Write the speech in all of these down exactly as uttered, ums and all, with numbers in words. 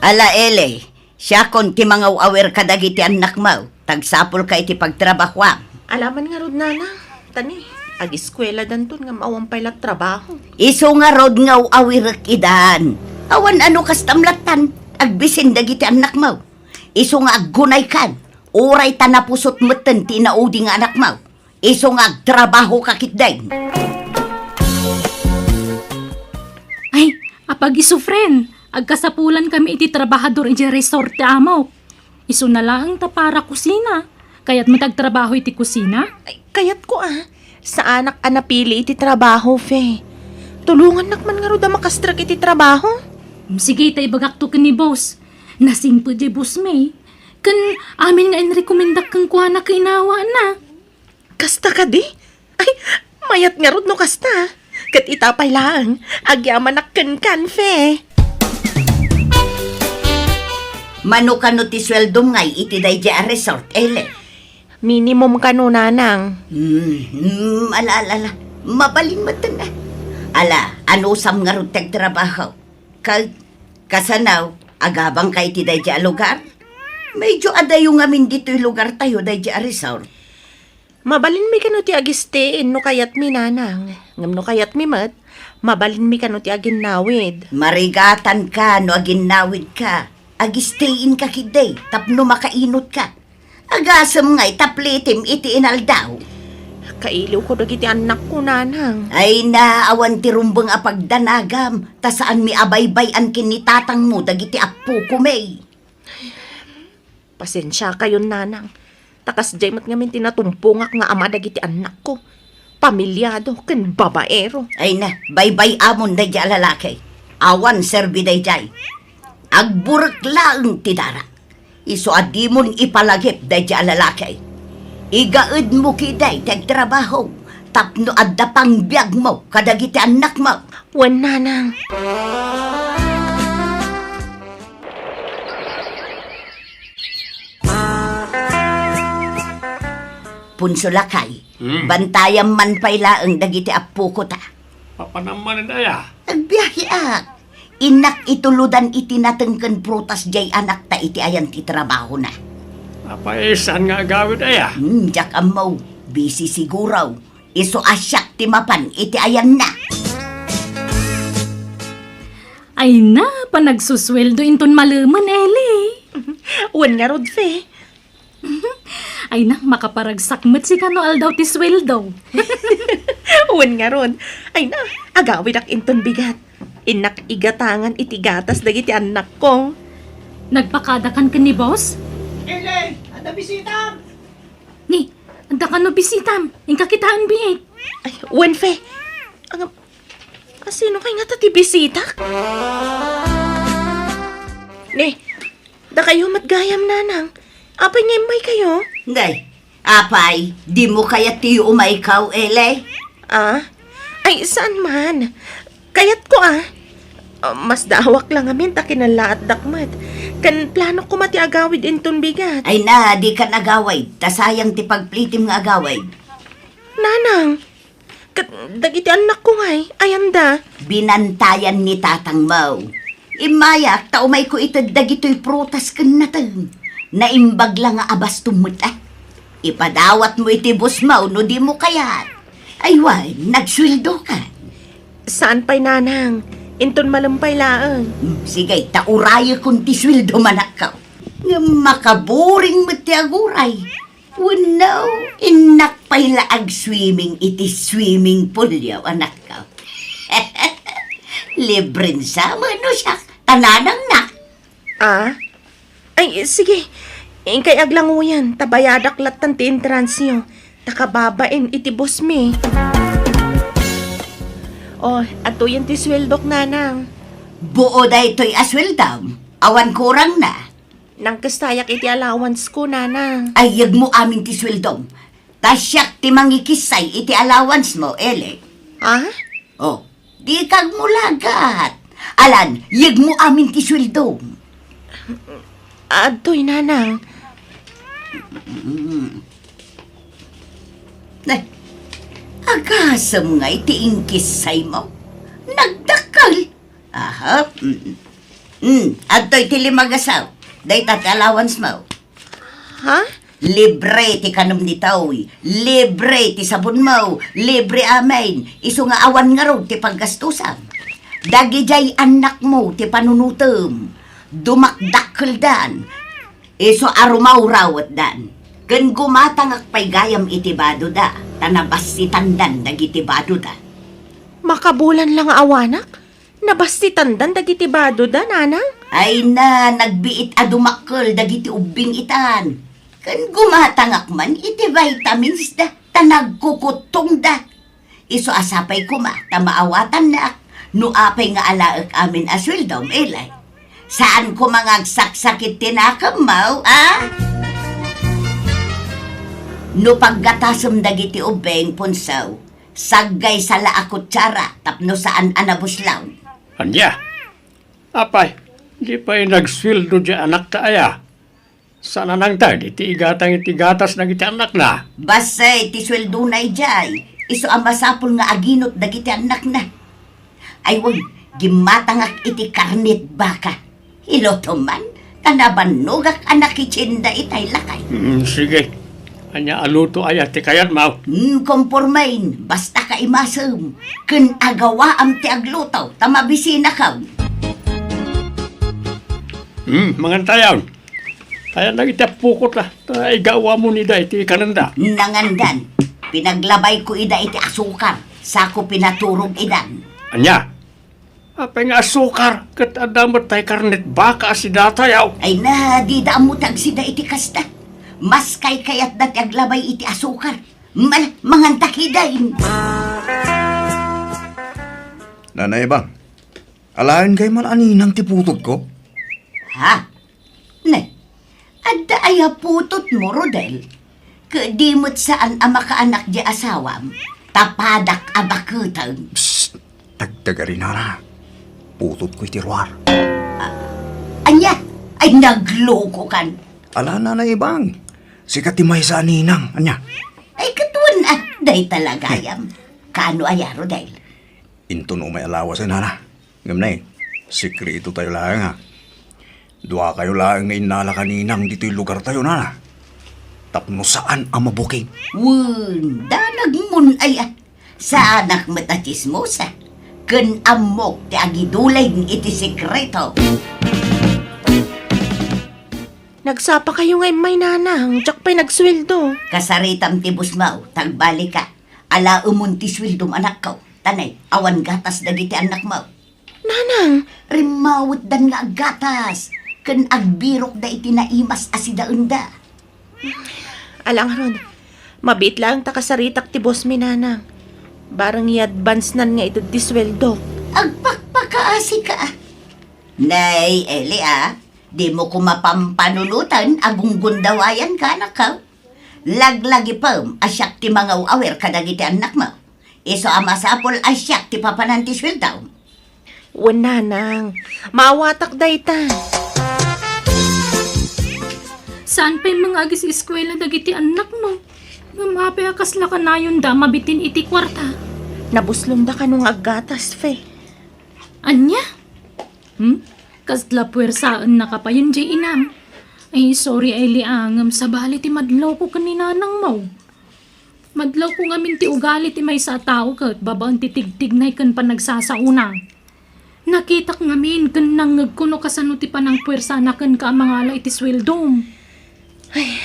Ala, Eli, siakon ti mangaw-awir kadagiti annakmo. Tagsapulka iti pagtrabahuam. Alaman ngarud, Nanang. Tani, agiskueladanton ngem awan pay la trabaho. Isu ngarud nga aw-awirek idan. Awan ano kastam lattan, agbisin dagiti annakmo. Isu nga aggunaykan, uray ta napusot metten ti inaudi nga anakmo. Isu nga agtrabahoka ketdin. Ay, apag-isu, friend, agkasapulankami iti trabahador idiay resort ti amok. Isuna laeng ta para kusina. Kayatmo ti agtrabaho iti kusina? Ay, kayatko a. Saanak a napili iti trabaho, Fe. Tulongannak man ngarud a makastrek iti trabaho. Sige, ta ibagakto ken ni boss. Nasingpet diay boss mi. Ken amin nga inrekomendak kenkuana ket inawana. Kasta kadi? Ay, mayat ngarud no kasta. Ket ita pay laeng, agyamanak kenkan, Fe. Mano kano ti sueldom ngay iti daydiay a resort, Eli? Minimum kano, Nanang. Hmm, hmm, ala, ala, ala. Mabalin metten a. Ala, anusam ngarud ti agtrabaho? Ka-, kasano, agabangka iti daydiay a lugar? Medyo adayo ngamin ditoy lugartayo, daydiay a resort. Mabalinmi kano ti agistiin no kayatmi, Nanang. Ngem no kayatmi met, mabalinmi kano ti aginnawid. Marigatanka no aginnawidka. Agistiinka ketdi tapno makainutka. Agasem ngay ta plitim iti inaldaw. Kailiwko dagiti annakko, Nanang. Ay na, awan ti rumbeng a pagdanagam, ta saanmi a baybay-an ken ni tatangmo dagiti appokon. Pasensiakayon, Nanang. Ta kasdiay met ngamin ti natumpongak nga ama dagiti annakko. Pamilyado ken babaero. Ay na, baybay-amon daydiay a lalaki. Awan serbi daydiay. Agburek laeng ti dara. Isu a dimon ipalagip daydiay a lalaki. Igaedmo ketdi ti agtrabaho tapno adda pangbiagmo kadagiti annakmo. Wen, Nanang. Punso lakay, Hmm. bantayam man pay laeng dagiti appoko ta. Papanam manen aya? Agbiaheak. Innak itulodan iti nateng ken prutas diay anakta iti ayan ti trabahona. Apay, saan nga agawid aya? Hmm, diak ammo. Busy siguro. Isu a siak ti mapan iti ayanna. Ay na, panagsusueldo inton malemen, Eli. Wen ngarud, Fe. Ay na, makaparagsak met sika no aldaw ti sueldo. Wen ngarud. Ay na, agawidak inton bigat. Innak igatangan iti gatas dagiti annakko. Nagpakadakan ken ni boss? Eli, adda bisitam! Ni, adda kano bisitam? Inka kitaen biit. Ay, wen, Fe. Ang, asino kay ngata ti bisitak? Ni, dakayo met gayam, Nanang. Apay nga immaykayo? Day, apay, dimo kayat ti umaykaw, Eli? Ah? Ay, saan man? Kayatko, ah. Ah, masdaawak la ngamin ta kinallaatdak met. Ken planok koma ti agawid inton bigat. Ay na, dikan agawid, ta sayang ti pagplitim nga agawid. Nanang, ket dagiti annakko ngay, ayanda? Binantayan ni tatangmo. Immayak ta umayko ited dagitoy prutas ken nateng. Naimbag la nga abastom met, ah. Ipadawatmo iti bossmo no dimo kayat. Ay wen, nagsueldokan. Saan pay, Nanang. Inton malem pay laeng. Hmm, sige, ta urayekon ti sueldom, anakko. Ngem makaboring met ti aguray. Wenno, innak pay la agswimming iti swimming poolyo, anakko. Libren sa, mano siak, ta nanangnak. Ah? Ay, sige. Inkay aglangoyen, ta bayadak lattan ti entransyo. Ta kababain iti boss mi. Oh, adtoyen ti sueldok, Nanang. Buo daytoy a sueldom? Awan kurangna? Nangkestayak iti allowance ko, Nanang. Ay, yegmo amin ti sueldom. Ta siak ti mangikissay iti allowance mo, Eli. Ha? Oh, di kagmulagat. Alan, yegmo amin ti sueldom. Adtoy, Nanang. Mm. Ay, agasem nga iti inkissay mo. Nagdakkel. Aha. Mm. Hmm, adtoy ti lima a gasaw. Dayta ti allowance mo. Ha? Libre ti kanem ditoy. Libre ti sabon mo. Libre amin. Isu nga awan ngarud ti paggastusam. Dagidiay annakmo ti panunutem. Dumakdakkeldan. Isu a rumawrawetdan. Ken gumatangak pay gayam iti badoda, ta nabassitandan dagiti badoda. Makabulan la nga awanak? Nabassitandan dagiti badoda, nanang? Ay na, nagbiit a dumakkel dagiti ubbing itan. Ken gumatangak man iti vitamins da, ta nagkukuttongda. Isu a sapay koma ta maawatannak no apay nga alaek amin a sueldom, Eli. Saan koma nga agsaksakit ti nakemmo, a? No paggatasem dagiti ubbing, Punsaw, saggay sala a kutsara tapno saan a nabuslaw. Ania? Apay, di pay nagsueldo di anakta aya? Saan a nangted iti igatang iti gatas dagiti annakna? Bassit ti sueldona idiay, isu a masapul nga aginut dagiti annakna. Ay wen, gimmatangak iti karnet baka. Ilutom man, ta nabannogak a nakitienda itay lakay. Mm, sige. Ania a luto aya ti kayatmo? Mm, kompormen, basta kaimasem. Ken agawaam ti agluto, ta mabisinakon. Mm, mangantayon. Kayatna iti appokot, a, ta igawamon ida iti kanenda. Nangandan, pinaglabayko ida iti asukar, sako pinaturog idan. Ania? Apay nga asukar, ket adda met tay karnet baka a sidatayo. Ay na, dida ammo ti agsida iti kasta. Mas kaykayatda ti aglabay iti asukar. Mal-, mangantak idan. Nanay Bang, alaen kay man a ninang ti putotko? Ha? Ne, adda aya putotmo, Rodel? Ket di met saan a makaanak di asawam, ta padak a baketen. Psst! Tagtagari, nana. Putotko iti ruar. Ania? Ay, naglokokan. Ala, Nanay Ibang. Sika ti maysa a ninang. Ania? Ay, ket wen a, dayta la gayam. Kaano aya, Rodel? Inton umay a lawas, nana. Ngem nay, sekretotayo laeng, a. Duakayo laeng nga innala ka ninang ditoy lugartayo, nana. Tapno saan a mabukig. Wen, danagmon aya. Saanak met a tsismosa. Ken ammok ti agiduling iti sekreto. Nagsapakayo nga immay, nanang, diak pay nagsueldo. Kasaritam ti busmo, ta agbalika. Alaemon ti sueldom, anakko. Ta nay, awan gatas dagiti annakmo. Nanang! Rimmawetdan nga aggatas, ken agbirokda iti naimas a sidaenda. Ala ngarud, mabiit laeng ta kasaritak ti bosmi, nanang. Bareng i-advance-nan nga ited ti sueldok. Agpakpakaasika. Nay, Eli, a, dimo koma pampanunoten a gunggundawayanka, anakko. Laglagipem a siak ti mangaw-awir kadagiti annakmo. Isu a masapul a siak ti papanan ti sueldom. Wen, nanang, maawatak dayta. Saan pay nga agis-eskuela dagiti annakmo? Ngem apay a kasla kanayonda a mabitin iti kuarta? Nabuslonda kano nga aggatas, Fe. Ania? Hmm? Kasla puersaennaka payen diay inam? Ay, sorry, Eli, a, ngem sabali ti madlawko ken ni nanangmo. Madlawko ngamin ti ugali ti maysa a tao ket babaen ti tigtignay ken panagsasaona. Nakitak ngamin ken nangngegko no kasano ti panangpuersana kenka a mangala iti sueldom. Ay,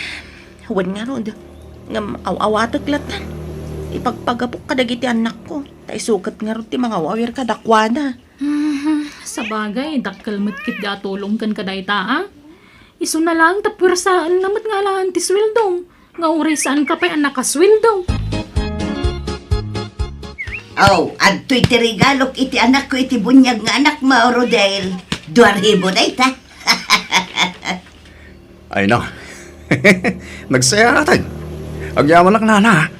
wen ngarud. Ngem aw-awatek latta. Ipagpagapok kadagiti annakko. Ta isu ket ngarud ti mangaw-awir kadakuada. Mhm, sabagay, dakkel met ketdi a tulong kenka dayta, a. Isuna laeng ta puersaenna met nga alaen ti sueldom, nga uray saanka pay a nakasueldo. Aw, adtoy ti regalok iti anakko iti buniag nga anakmo, Rodel. Dua ribu dayta. Ay, no. Nagsayaaten. Agyamanak, nana.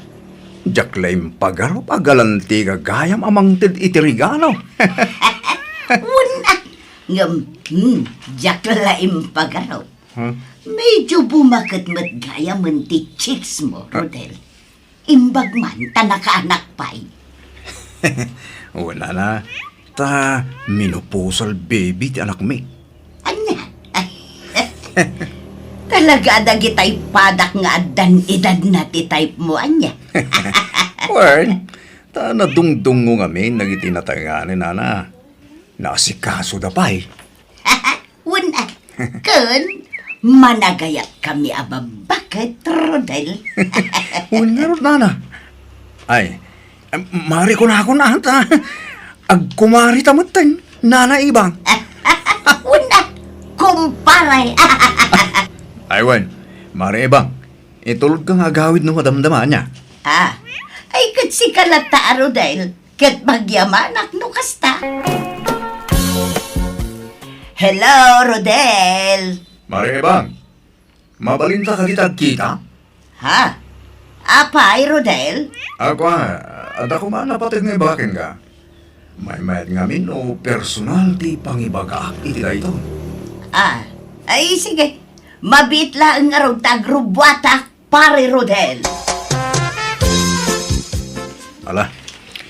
Diak la impagarup a galanti gagayam a mangted iti regalo. Wen a, ngem, hmm, diak la impagarup. Hmm? Medyo bumaket met gayamen ti chicks mo, Rodel. Imbag man ta nakaanak pay. Wen a, ta menopausal baby ti anakmi. Talaga a dagitay padak nga addan edadna ti type mo, ania? Well, ta nadungdungngo ngamin dagiti natangani, nana. Naasikasoda pay. Wen, a, ken managayat kami a babbaket, Rodel. Wen ngarud, nana. Ay, em, mari kunakon ata. Agkumari ta metten, Nana Ibang. Wen, a, kumpare. Ay, wen, Mari Ibang, itulodka nga agawid no madamdama, ania? Ah, ay, ket sika latta a Rodel. Ket magyamanak no kasta. Hello, Rodel! Mari Ebang, mabalinta kadi ti agkita? Ha? Apay, Rodel? Ako, ah, adda koma napateg nga ibaga kenka. Maymayat ngamin no personal ti pangibagaak iti daytoy. Ah, ay, sige. Mabiit laeng ngarud ta agrubbuatak. Pare Rodel. Ala,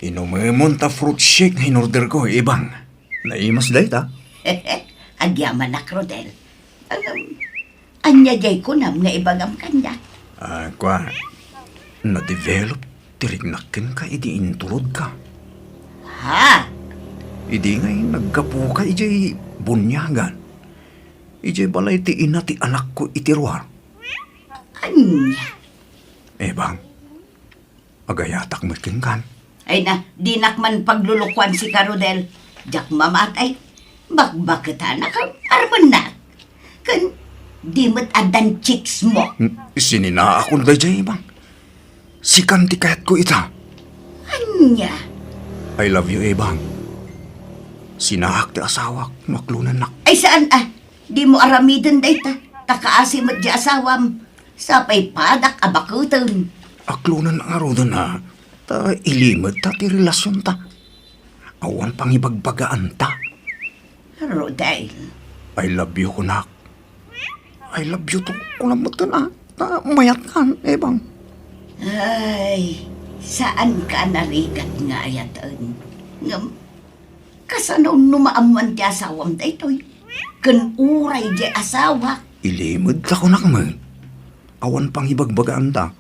inumemon ta fruit shake nga in-order ko, Ibang. Naimas dayta. Agyamanak, Rodel. Ngem, ania diay kunam nga ibagam kaniak? Ah, kua, na-develop ti riknak kenka idi intulodka. Ha? Idi ngay naggapuka idiay buniagan. Idiay balay ti ina ti anakko iti ruar. Ania? Ebang, agayatak met kenkan. Ay na, dinak man paglulukuan sika, Rodel. Diak mamatay. Bakbaketanak, armennak. Ken, di met addan chicks mo. Hmm, sininaakon daydiay, Ebang. Sikan ti kayatko ita. Ania? I love you, Ebang. Sinaak ti asawak, no aklonennak. Ay, saan, ah? Dimo aramiden dayta, ta kaasi met di asawam. Sapay padak a baketen. Aklonan ngaruden a, ta ilimedta ti relasionta. Awan pangibagbagaanta. Rodel. I love you, kunak. I love you too, kunam metten a, ta mayatkan, Ebang. Ay, saanka a narigat nga ayaten. Ngem, kasano no maammoan ti asawam daytoy? Ken uray diay asawak. Ilimedta kunak met. Awan pangibagbagaanta.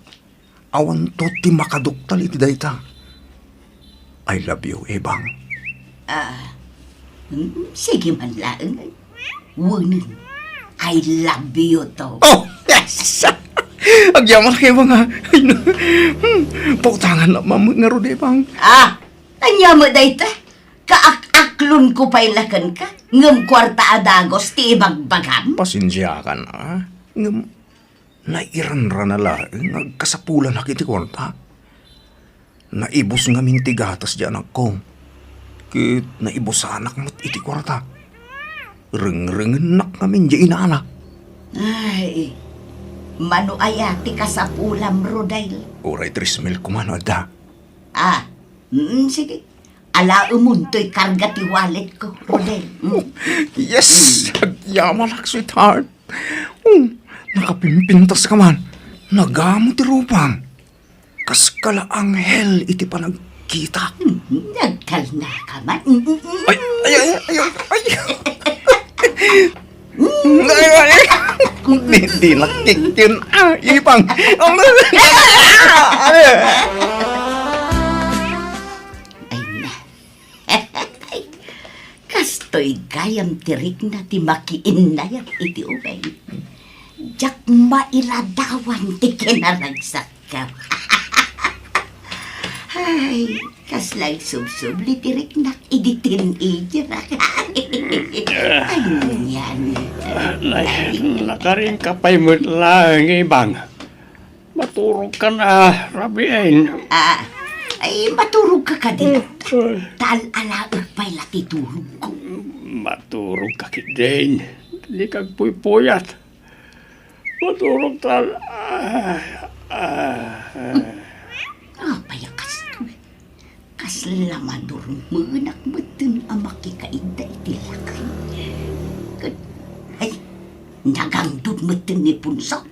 Awanto ti makaduktal iti dayta. I love you, Ebang. Ah, mm, sige man laeng. Wenen, I love you too. Oh, yes! Agyamanak, Ebang, a. Ay, no. Hmm, pautangan la man met ngarud, Ebang. Ah, ania met dayta? Kaak-aklonko pay la kenka, ngem kuarta a dagus ti ibagbagam? Pasensiakan, a. Ngem, nairanrana laeng nga agkasapulanak iti kuarta. Naibus ngamin ti gatas ti anakko, ket naibusanak met iti kuarta. Rengrengennak ngamin diay inana. Ay, mano aya ti kasapulam, Rodel? Uray tres mil koma no adda. Ah, mm, sige. Alaemon toy karga ti walletko, Rodel. Mm. Yes! Mm. Agyamanak, sweetheart. Oh, nakapimpintas ka man. Nagamo ti rupam. Kas ka la anghel iti panagkita. Mm, nagkalna ka man. Mm, mm, mm. Ay, ay, ay, ay, ay, ay. Ay, ay, ay. Di, di nakikkin. Ah, ipang. Ay, na. Kastoy gayam ti rikna ti makiinnayat iti ubing. Diak mailadawan ti kinaragsak. Ay, kasla agsubsubli ti riknak idi teenager. Ay, nian. Ay, nakarinka pay met laeng, Ibang. Maturogkan a rabiin. Ah, ay, maturogka kadi. Ay. Tal-alaek pay la ti turogko. Maturogka ketdin. Dika agpuypuyat. Maturog tal-, ah, ah, ah. Apay a kastoy? Kasla madurmenak metten a makikaidda iti lakay. Ket, ay, nagangdud metten ni Punso.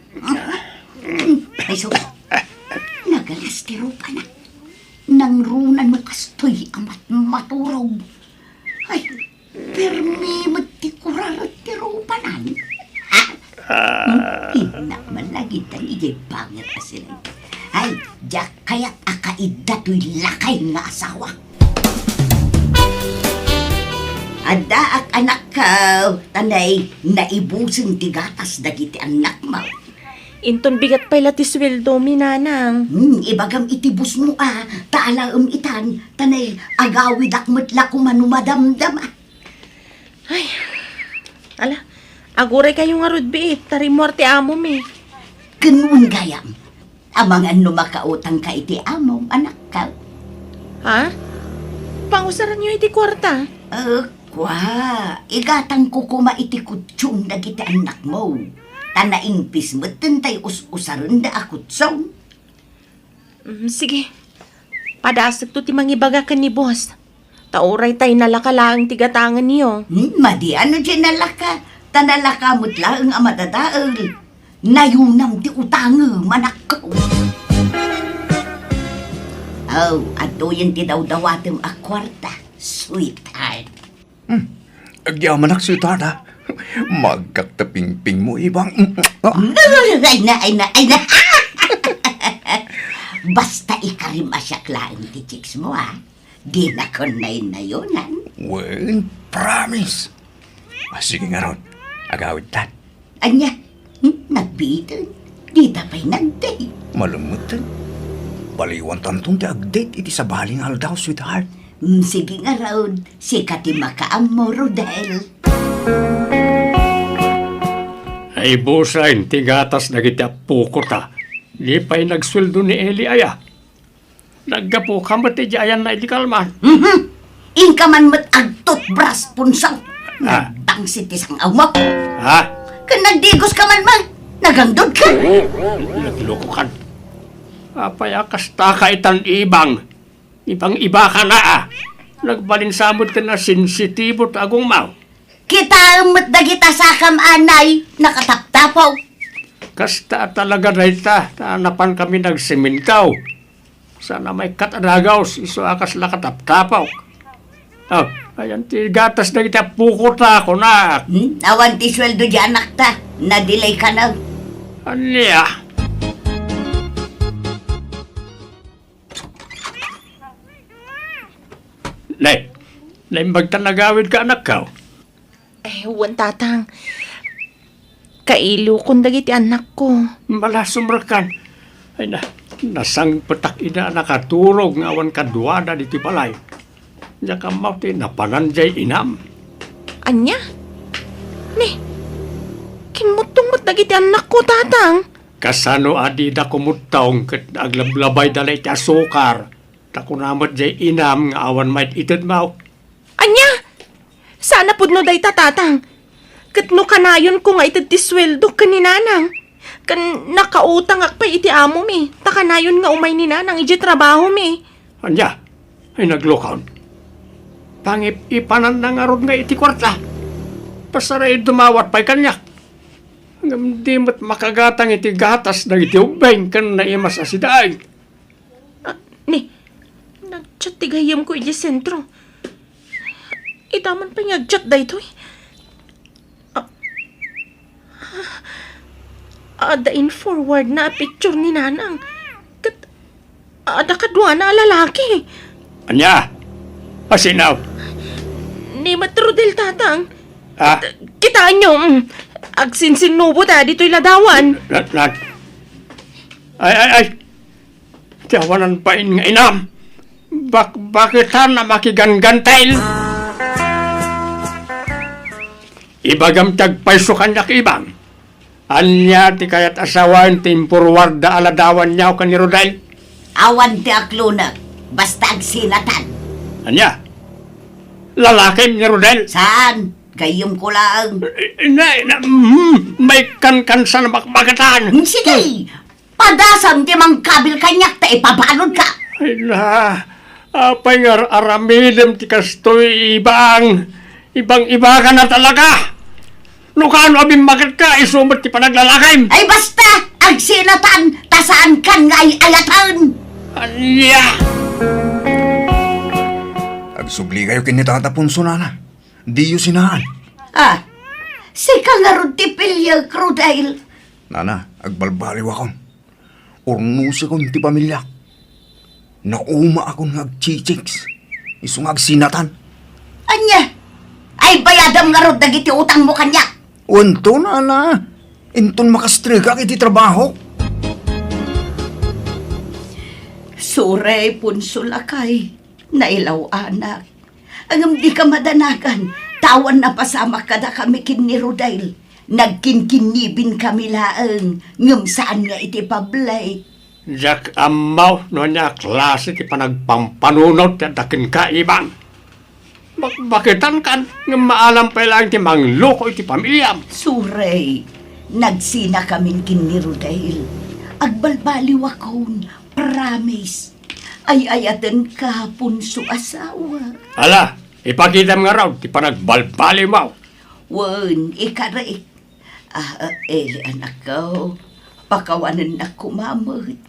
Ay, sus. Nagalas ti rupana. Nangruna no kastoy a mat-, maturog. Ay, permi met ti kuraret ti rupanan. Itan idiay bangir a siling. Ay, diak kayat a kaidda toy lakay nga asawa. Addaak, anakko, ta nay, naibusen ti gatas dagiti annakmo. Inton bigat pay la ti sueldomi, nanang. Hmm, ibagam iti bossmo a, ta alaem itan, ta nay, agawidak met la koma no madamdama. Ay, ala, aguraykayo ngarud, biit, ta rimmuar ti amomi. Ken wen gayam, amangan no makautangka iti amom, anakko. Ha? Pangusaranyo iti kuarta? Eh, kua, igatangko koma iti kutsong dagiti annakmo. Ta naingpis metten tay us-usarenda a kutsong. Mm, sige. Padasekto ti mangibaga ken ni boss. Ta uray tay nalaka laeng ti gatangenyo. Hmm, madi no diay nalaka. Ta nalaka met laeng a madadael. Nayunam ti utangem, anakko. Oh, adtoyen ti dawdawatem a kuarta, sweetheart. Hmm. Agyamanak, sweetheart, ha? Maagkak ta pingpingmo, Ibang. Mm, ah. Ay na, ay na, ay na. Basta ikarim a siak laeng ti chicks mo, ha? Dinakon naynayonan. Wen, promise. Ah, sige ngarud. Agawidtan. Ania? Hmm? Nagbiiten? Dita pay nag-date? Malemmeten. Baliwantanton ti ag-date iti sabali nga aldaw, sweetheart. Hmm, sige ngarud. Sika ti makaammo, Rodel. Naibusen ti gatas dagiti appokota. Di pay nagsueldo ni Eli aya. Naggapuka met idiay ayanna idi kalman. Mhm. Inka man met agtutbras, Punso. Ah. Nagbangsit ti sang-awmo. Ha? Ken nagdigoska man met. Nagangdodka. Naglokokan. Apay a kastaka itan, Ibang? Ibang-ibakana, a. Nagbalin sa met ken a sensitibo ti agongmo. Kitaem met dagita sakam, anay, nakataptapok. Kasta a talaga dayta, ta napankami nagsemento. Saan a maikkat a dagus, isu a kasla kataptapok. Oh, ayan ti gatas dagiti appokota, kunak. Hmm? Awan ti sueldo di anakta. Nadilaykanak. Ania? Nay, naimbagtan agawidka, anakko? Eh, wen, Tatang. Kailokon dagiti annakko. Malasumrekan. Ay na, nasangpetak ida a nakaturog nga awan kaduada ditoy balay. Diak ammo ti napanan diay inam. Ania? Ni, kimmuttong met dagiti annakko, Tatang. Kasano a dida kumuttong ket aglablabayda la iti asukar? Ta kuna met diay inam nga awan maited-itedmo. Ania? Saan a pudno dayta, Tatang. Ket no kanayonko nga ited ti sueldo ken ni Nanang, ken nakautangak pay iti amomi, ta kanayon nga umay ni Nanang idiay trabahomi. Ania? Ay, naglokon. Pangip-ipananna ngarud nga iti kuarta. Pasarayo dumawat pay kaniak. Ngem di met makagatang iti gatas dagiti ubbing ken naimas a sidaig. Ah, ni, nag-chat ti gayyemko idiay sentro. Ita man pay nga ag-chat daytoy. Ah, adda in-forwardna a picture ni Nanang. Ket adda kaduana a lalaki. Ania? Asino? Ni met Rodel, Tatang. Ah? Kitaenyo, mm, agsinsinnubo ta ditoy ladawan. Nat-, nat-, ay, ay, ay! Ti awanan bain nga inam. Bak-, bakit a makigangantel? Ibagam ti agpayso kaniak, Ibang. Ania ti kayat a sawen ti in-forwardda a ladawanyo ken ni Rodel? Awan ti aklonek, basta agsinatan. Ania? Lalakim ni Rodel? Saan? Gayyemko laeng. Eh, na, na, mm, maikkankansan a bakbakatan. Hmm, sige. Padasam ti mangkabil kaniak ta ipabaludka. Ay na, apay nga ar-aramidem ti kastoy, Ibang? Ibang-ibakana talaga. No kaano a bimmaketka, isu met ti panaglalakim. Ay basta, agsinatan, ta saankan nga ay-ayaten. Ania? Agsublikayo ken ni Tata Ponso, nana. Diyo sinaan. Ah, sika ngarud ti piliek, Rodel. Nana, agbalbaliwakon. Urnosekon ti pamiliak. Naumaakon nga agchichicks. Isu nga agsinatan. Ania? Ay, bayadam ngarud dagiti utangmo kaniak. Wenno, nana. Inton makastregak iti trabaho. Sorry, Punso lakay. Nailaw-anak. Ngem dika madanagan, ta awan napasamak kadakami ken ni Rodel. Nagkinkinnibinkami laeng, ngem saan nga iti public. Diak ammo no ania a klase ti panagpampanunot ti adda kenka, Iban. Bakbaketankan, ngem maalam pay laeng ti mangloko iti pamiliam. Sorry, nagsinakamin ken ni Rodel. Agbalbaliwakon, promise. Ay-ayatenka, Punso asawa. Ala, ipakitam ngarud ti panagbalbaliwmo. Wen, ikarek. Ah, ah, Eli, anakko, pakawanennak koma met.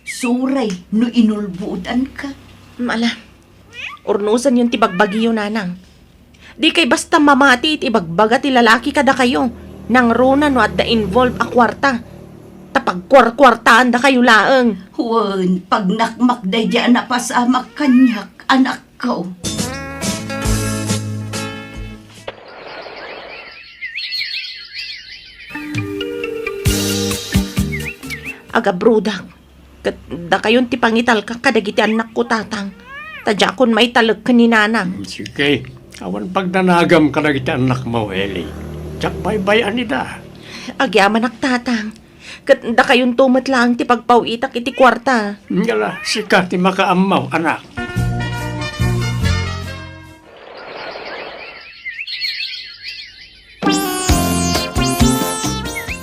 Sorry no inulbodanka. Ala, urnosenyon ti bagbagiyo, nanang. Dikay basta mamati iti ibagbaga ti lalaki kadakayo. Nangruna no adda involve a kuarta. Ta pagkuarkuartaandakayo laeng. Wen, pagnakmak daydiay a napasamak kaniak, anakko. Agabrodak, ket dakayon ti pangitalkak kadagiti annakko, tatang, ta diakon maitalek ken ni nanang. Sige, awan pagdanagam kadagiti annakmo, Eli. Diak baybay-an ida. Agyamanak, tatang, ket dakayonto met laeng ti pagpaw-itak iti kuarta. Ngala, sika ti makaammo, anak.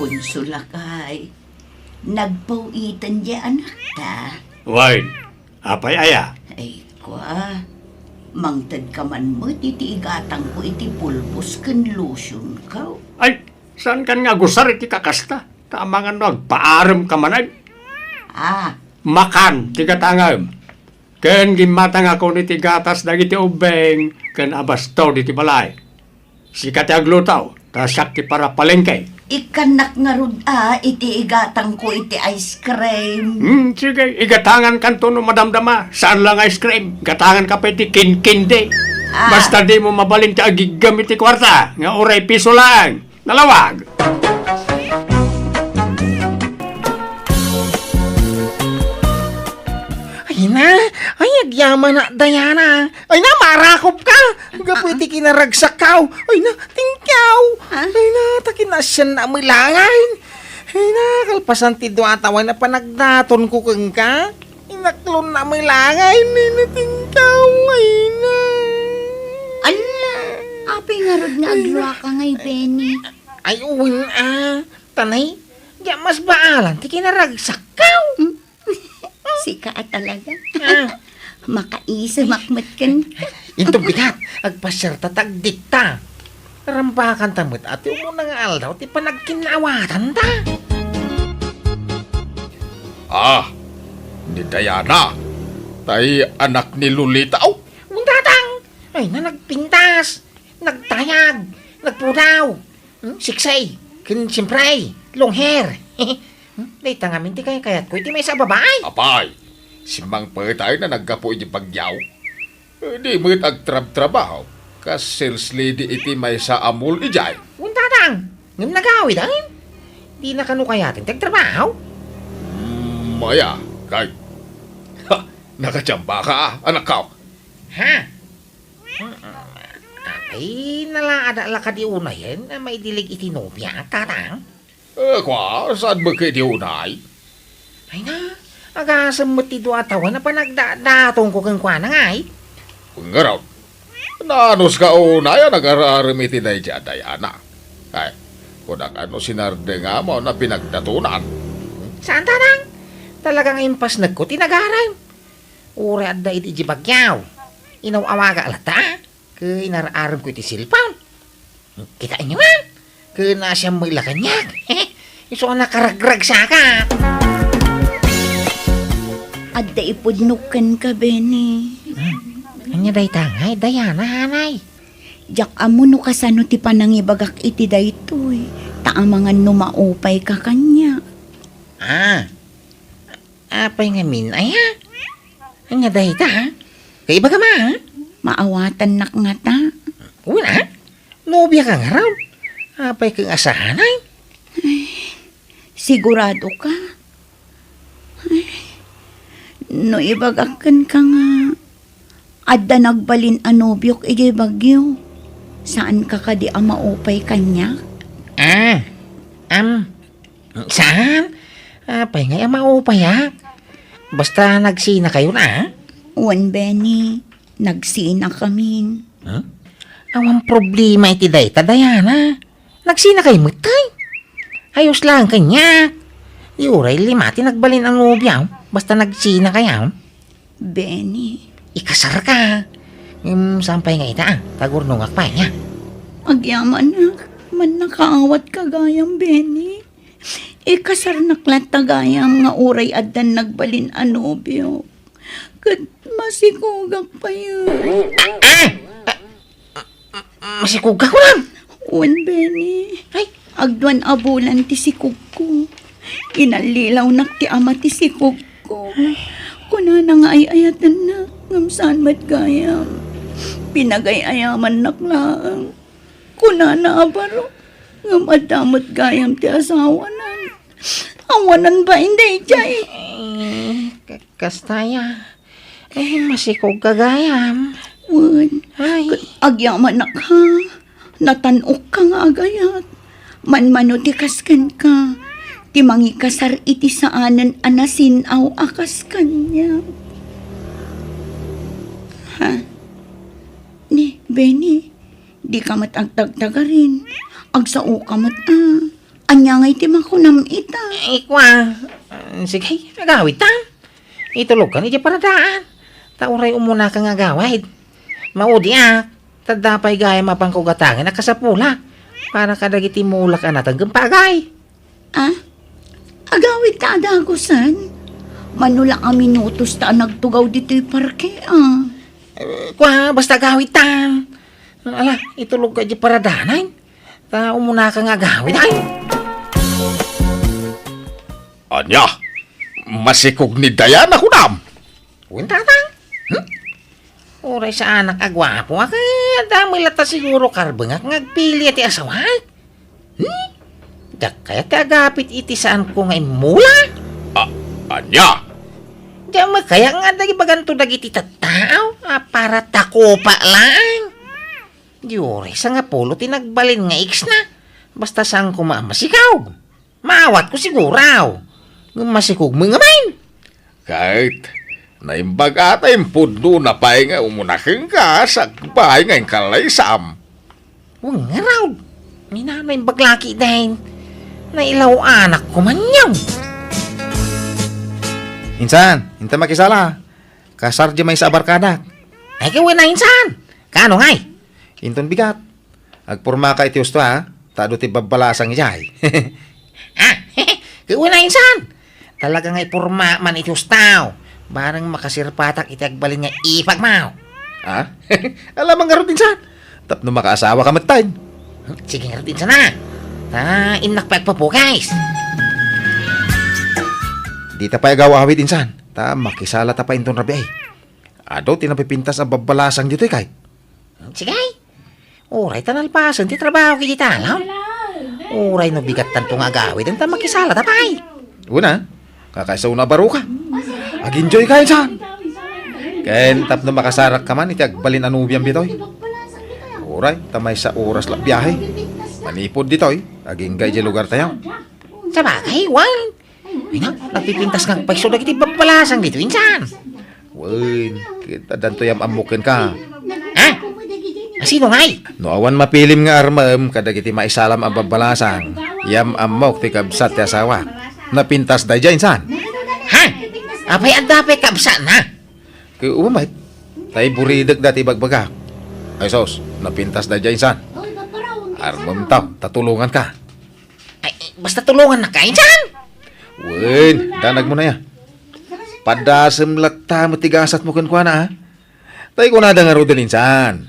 Punso lakay, nagpaw-iten diay anakta. Wen, apay aya? Ay, kua, mangtedka man met iti igatangko iti pulbos ken lotionko. Ay, saankan nga agusar iti kakasta? Ta amangan no agpaaremka manen. Ah. Makan ti gatangem. Ken gimmatangakon iti gatas dagiti ubbing ken abasto diti balay. Sika ti agluto, ta siak ti parapalengke. Ikkannak ngarud a iti igatangko iti ice cream. Hmm, sige, igatangankanto no madamdama. Saan lang ice cream. Gatanganka pay iti kinkindi. Ah. Basta dimo mabalin ti agiggam iti kuarta, nga uray piso laeng. Nalawag! Ay na, ay agyamanak, Diana. Ay na, marakop ka. Gapu iti kinaragsakkaw. Ay na, tingkaw. Ah? Ay na, ta kinasiannak met laeng. Ay na, kalpasan ti dua a tawen a panagdatonko kenka. Inaklonnak met laeng, ay na, tingkaw, ay na. Ala, apay ngarud nga agluaka ngay, Benny? Ay, wen a. Tanay, diak masbaalan ti kinaragsakkaw. Hmm? Sika a talaga. Ah. Makaisemak met kenka. Inton bigat, agpasiarta ta agdikta. Rambakanta met a ti umuna nga aldaw ti panagkinnaawatanta. Ah, ni Diana, tay anak ni Lolita. Aw, wen, tatang. Ay na, nagpintas, nagtayag, nagpudaw. Hmm? Sexy, ken siyempre, long hair. Hmm? Dayta ngamin ti kaykayatko iti maysa a babai. Apay, simmangpet a naggapu iti bagyo. Eh, di met agtrabtrabaho, kas sales lady iti maysa a mall idiay. Wen, tatang, ngem nagawid, ay? Dina kano kayaten ti agtrabaho? Mm, aya, kay. Ha, nakachamba ka, anakko. Ha? Ay, nalaada la kadi unayen a maidilig iti nobia, tatang? Eh, kua, saan met kadi unay? Ay na, agasem met ti dua a tawen a panagdadatonko kenkuana ngay. Ngarud, naanus ka unay a nagar-arem iti daydi a Diana? Ay, kunak a no sinardengam a pinagdatonan. Saan, tatang? Talaga nga impasnekko ti nagarem. Uray adda idi idiay bagyo. Inaw-awagak latta, ket inar-aremko iti cellphone. Kitaenyo man, ket naasiam met la kaniak. Isu a nakaragragsakak. Adda ipudnok kenka, Benny. Hmm. Ania dayta ngay, Diana, hanay? Diak ammo no kasano ti panangibagak iti daytoy. Ta amangan no maupay ka kaniak. Ah, apay ngamin, aya? Ania dayta, ha? Kaibaga ma, ha? Maawatannak ngata. Wen, ha? Nobia ka ngarud? Apay ket nga saan, ay? Sigurado ka? Ay, no ibagak kenka nga adda nagbalin a nobiok idiay Baguio, saan ka kadi a maupay kaniak? Ah, am, saan? Apay ngay a maupayak? Basta nagsinakayon, a? Wen, Benny, nagsinakamin. Hmm? Awan problema iti dayta, Diana. Nagsinakay met, ay. Ayos lang kaniak. Di uray lima ti nagbalin a nobiam, basta nagsinakayaw. Benny. Ikasarka. Ngem saan pay nga ita, a? Tagurnongak pay, a? Agyamanak, mannakaawat ka gayam, Benny. Ikasarnak latta gayam nga uray addan nagbalin a nobio. Ket masikogak pay. Ah! Masikogka, kunam? Wen, Benny. Ay. Agduan a bulan ti sikogko. Inallilawnak ti ama ti sikogko. Kunana nga ay-ayatennak, ngem saan met gayam. Pinagay-ayamannak laeng. Kunana a baro, ngem adda met gayam ti asawana. Awanan bain daydiay. Eh, ka-, kasta aya. Eh, masikogka gayam. Wen, ay. Agyamanak, ha? Natan-okka nga agayat. Manmano ti kas kenka. Ti mangikasar iti saanen a nasin-aw a kas kaniak. Ha? Ni, Benny, dika met agtagtagarin. Agsaoka met, a. Ania ngay ti makunam ita? Eh, kua, ah, sige, agawidta. Itulogkan idiay paradaan. Ta uray umunaka nga agawid. Maudiak, ta adda pay gayam a pangkugatangen a kasapulak para kadagiti mulak a nateng ken pagay. Ah? Agawidta a dagusen? Mano la a minutos ta a nagtugaw ditoy parke, a. Eh, kua, basta agawidta. Ala, itulogka idiay paradaan, ay. Ta umunaka nga agawid, ay. Ania? Masikog ni Diana, kunam? Wen, tatang. Hmm? Uray saanak a guapo, a, ket adda met latta siguro karbengak nga agpili ti asawak. Hmm? Diak kayat ti agapit iti saanko nga immula? A-, ania? Diak met kayat nga adda ibaganto dagiti tattao a para takopa laeng. Di uray sangapulo ti nagbalin nga ex-na. Basta saan koma a masikog. Maawatko siguro. Ngem masikog met ngamin. Ket naimbag a ta impudnona pay nga umuna kenka sakbay nga inkalaysam. Wen ngarud. Ni nanay baglaki dayta. Nailaw-anak ko man yan. Insan, inta makisala. Kasar di maysa a barkadak. Ay, ket wen a, insan. Kaano ngay? Inton bigat. Agpormaka iti husto, ha? Ta adu ti babbalasang idiay. Ah, ket wen a, insan. Talaga nga iporma man iti husto. Bareng makasirpatak iti agbalin nga ipagmaw. Ha? Alam man ngarud, insan. Tapno makaasawa ka metten. Sige ngarud, insan, a. Ta innak pay agpupukis. Dita pay agaw-awid, insan. Ta makisala ta pay inton rabii. Adu ti napipintas a babbalasang ditoy, kay. Sige. Uray ta nalpasen ti trabaho iti talaw. Uray no bigat tanto nga agawid, anta makisala ta pay. Una, kakaisa una a baruka. Ag-enjoy ka, insan. Ken tapno makasarak ka man iti agbalin a nobiam ditoy. Uray, ta maysa oras la biahe. Manipud ditoy, agingga idiay lugar tayo. Sabagay, wen. Ay na, nagpipintas nga agpayso dagiti babbalasang ditoy, insan. Wen, ket addanto yam-ammok kenka. Ha? Asino ngay? No awan mapilim nga armem kadagiti maisalam a babbalasang, yam-ammok ti kabsat ti asawa. Napintas daydiay, insan. Ha? Apay adda pay kabsatna? Ket umamet, tay buridek dati ibagbagak. Ay sus, napintas daydiay, insan. Armem ta, ta tulonganka. Ay, basta tulongannak, insan! Wen, danag mo na ya. Padasem latta met ti gasat mo kenkuana, a? Tay kunada ngaruden, insan.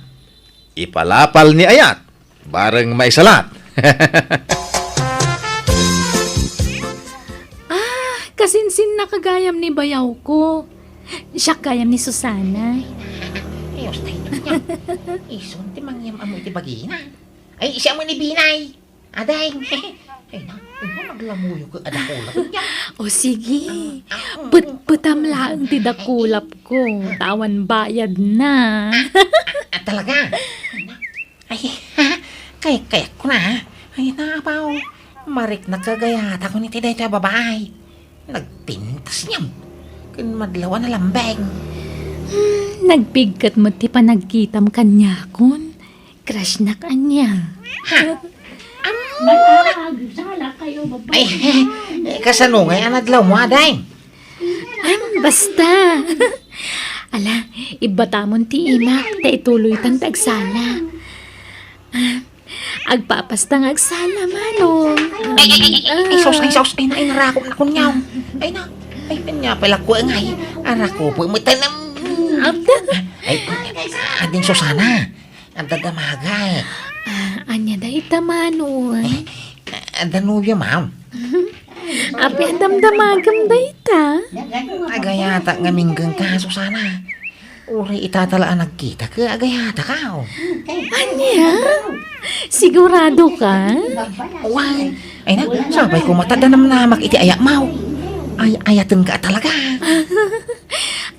Ipalapal ni ayat, bareng maisalat. Kasinsinna ka gayam ni bayawko. Siak gayam ni Susana. Ay, os tayo niya. Ison ti mangyam-amo iti bagina. Ay, siya mo ni Binay. Aday. Ay, na, ay, na, naglamuyo ko, ada ko lang niya. O sige, petpetam laeng ti dakulapko, ta awan bayadna. Ah, ah, ah, talaga? Ay, na, ay, kay, kayatko na, ha? Ay, na, apaw, mariknak kagayat ako ni ti daytoy a babae. Nagpintas niya. Ken madlawan a lambeng. Hmm, nagpigket met ti panagkitam kaniakon. Crush-nak ania? Ha? Am- Ay, eh, kasano ngay a nadlaw mo, aday? Am, basta. Ala, ibbatamon ti imak, ta ituloytan ti agsala. Ah, agpapasta nga agsala, Manong. Ay, ay, ay, ay, ay, sus, ay, sus, ay, na, ay, narakop na kunyaw. Ay, na, ay, kanya pala ko, ay, arakop, matanem. Ay, ading Susana. Adda damaga. Ah, ania dayta, Manong? Eh, adda nobio, ma'am. Apay a damdamagam dayta? Agayata nga minggeng ka, Susana. Uray itatala a nagkita, ka agayata ka, oh. Ania? Sigurado ka? Wan. Ay na, sabay ko mata danamnamak iti ayakmaw. Ay, ayaten ka talaga.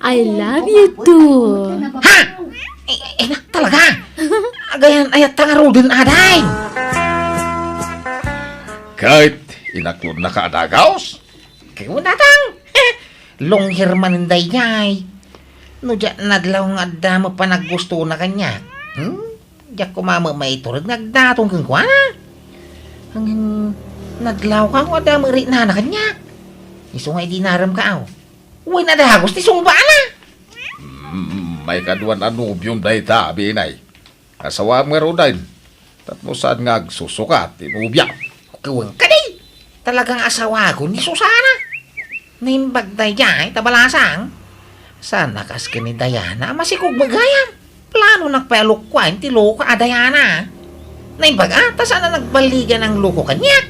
I love you too. Ha? Eh, eh, na, talaga? Agayan, ayat ta nga ruden, aday. Ket inaklodna ka a dagaus? Ket unatang. Lungher manen dayjay. No diak nadlaw nga adda met panaggustona kaniak. Hmm? Diak koma met maiturod nga agdaton kenkuana. Ngem nadlaw ka nga adda met riknana kaniak. Isu nga idinarem ka, aw. Wen a dagus ti sungbana. Mm, maikaduan a nobiom dayta, Binay. Asawaem ngaruden. Tapno saan nga agsusukat ti nobiam. Wen kadi. Talaga nga asawagon ni Susana. Naimbag daydiay ta balasang. Saan a kas ken ni Diana a masikog met gayam. Planonak pay a lukuaen ti loko a Diana. Naimbag a, ta saan a nagballigan ang loko kaniak.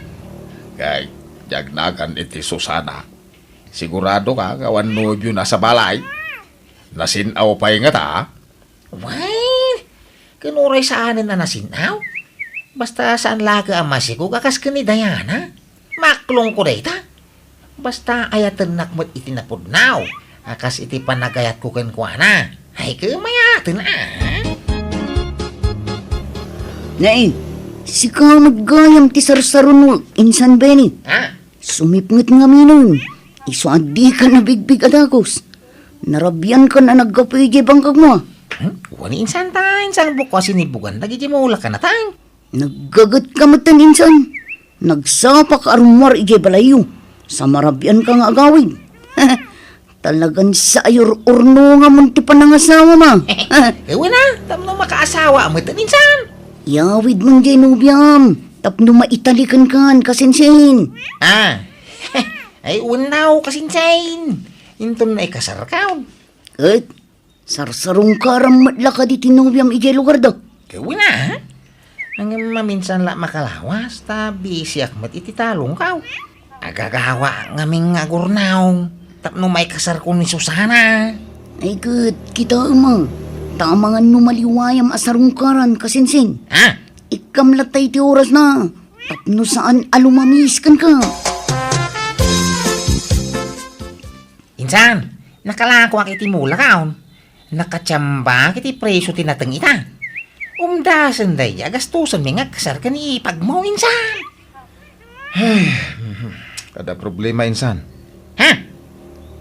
Kay, diak nagan iti Susana. Sigurado ka nga awan nobiona sa balay? Nasin-aw pay ngata? Wen, ken uray saanen a nasin-aw. Basta saan la ket a masikog a kas ken ni Diana. Maklongko dayta. Basta ayatennak met iti napudnaw a kas iti panagayatko kenkuana. Ay, ket mayaten a. Nay, sika met gayam ti sarsaronmo, Insan Benny. Ha? Sumipnget ngaminen, isu a dika nabigbig a dagus. Narabiankan a naggapu idiay bangkagmo. Hmm? Wen, Insan, ta insan bukko a sinibugan dagiti mulak a natang. Naggagetka metten, Insan. Nagsapak a rummuar idiay balayyo. Sa marabianka nga agawid. Talagan saay ur-urnongamon ti panangasawam a. Eh, wen a, tapno makaasawa metten, Insan. Iyawidmon diay nobiam, tapno maitali kenkan, kasinsin. Ah. Ay, wen a, kasinsin. Inton naikasarkaon. Ket, sarsarungkaram met la kadi ti nobiam idiay lugarda? Ket wen a, ha? Ngem maminsan la makalawas, ta bisiak met iti talongkaw. Agagawaak ngamin nga agurnong tapno maikasarko ni Susana. Ay ket, kitaem a, ta amangan no maliwayam a sarungkaran, kasinsin. Ha? Ikkam latta iti orasna, tapno saan a lumamis kenka. Insan, nakalakoak iti mulakaon. Nakatiambak iti presio ti nateng ita. Umdasen daydi a gastosenmi nga agkasar ken ipagmo, Insan. Ay, adda problema, Insan. Ha?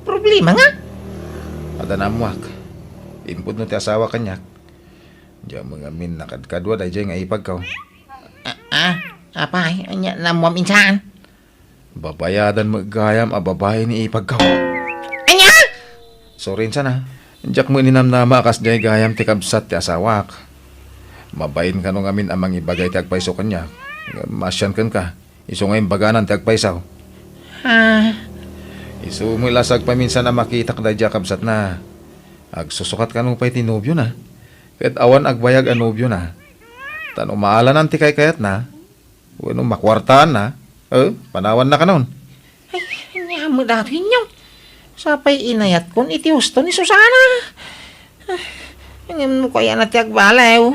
Problema nga? Adda naammoak. Impudno ti asawa kaniak. Diak met ngamin nakadkadua daydiay nga ipagko. Ah, ah, apay, ania naammoam, Insan? Babayadan met gayam a babai ni ipagko. Ania? Sorry, Insan, a. Diak met ninamnama a kasdiay gayam ti kabsat ti asawak. Mabain kano ngamin a mangibagay ti agpayso kaniak. Ngem maasian kenka. Isu nga imbaganan ti agpayso. Ah. Isu met la sa agpaminsan a makitak daydiay a kabsatna. Agsusukat kano pay ti nobiona. Ket awan agbayag a nobiona. Ta no maalanan ti kaykayatna, wenno makuartaanna, eh, panawanna kanon. Ay, ania Met datoy inyo. Sapay inayatkon iti husto ni Susana. Ah, ngem no kayatna ti agbaliw,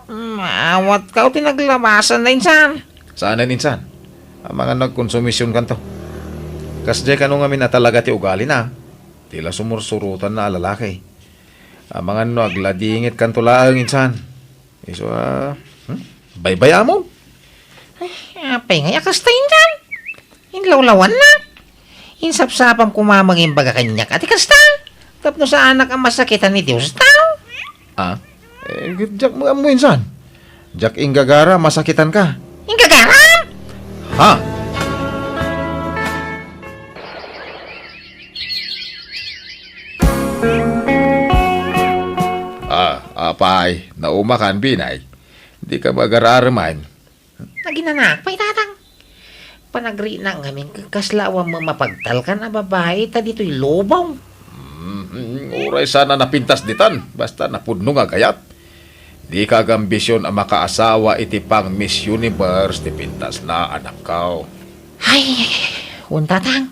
maawatka ti naglabasanna, insan. Saanen, insan. Amangan no agkonsumisionkanto. Kasdiay kano ngamin a talaga ti ugalina. Ti la sumursurotanna a lalaki. Amangan no agladingitkanto laeng, insan. Isu a, hmm? Baybay-amon. Ay, apay ngay a kasta, insan? Inlawlawannak. Insapsapam koma nga imbaga kaniak a ti kasta. Tapno saanak a masakitan iti husto. Ah? Eh, diak ammo, insan. Diak inggagara a masakitanka. Inggagaram? Ha? Ah, apay, naumakan, Binay. Dika magararaman. Naginanak pay, Tatang. Panagrinak ngamin ket kasla awan mapagtalkan a babai ta ditoy lubong. Mm, uray sana napintas ditan, basta napudno nga agayat. Dika agambision a makaasawa iti pang-Miss Universe ti pintasna, anakko. Ay, wen, Tatang.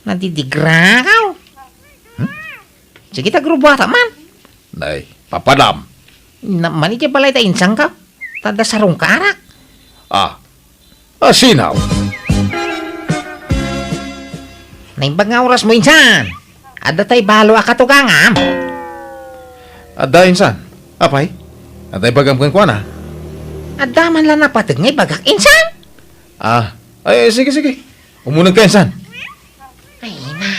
Nadidigrakaw. Hmm? Sige, ta agrubuatak man. Nay, papanam. Naman iti balay ta insanka. Ta adda sarungkarak. Ah. Ah, sinaw? Naimbag nga orasmo, insan. Adda tay balo a katugangam. Adda, insan. Apay? Adda ibagam kenkuana? Adda man la napateg nga ibagak, insan. Ah. Ay, sige, sige. Umunegka, insan. Ay na,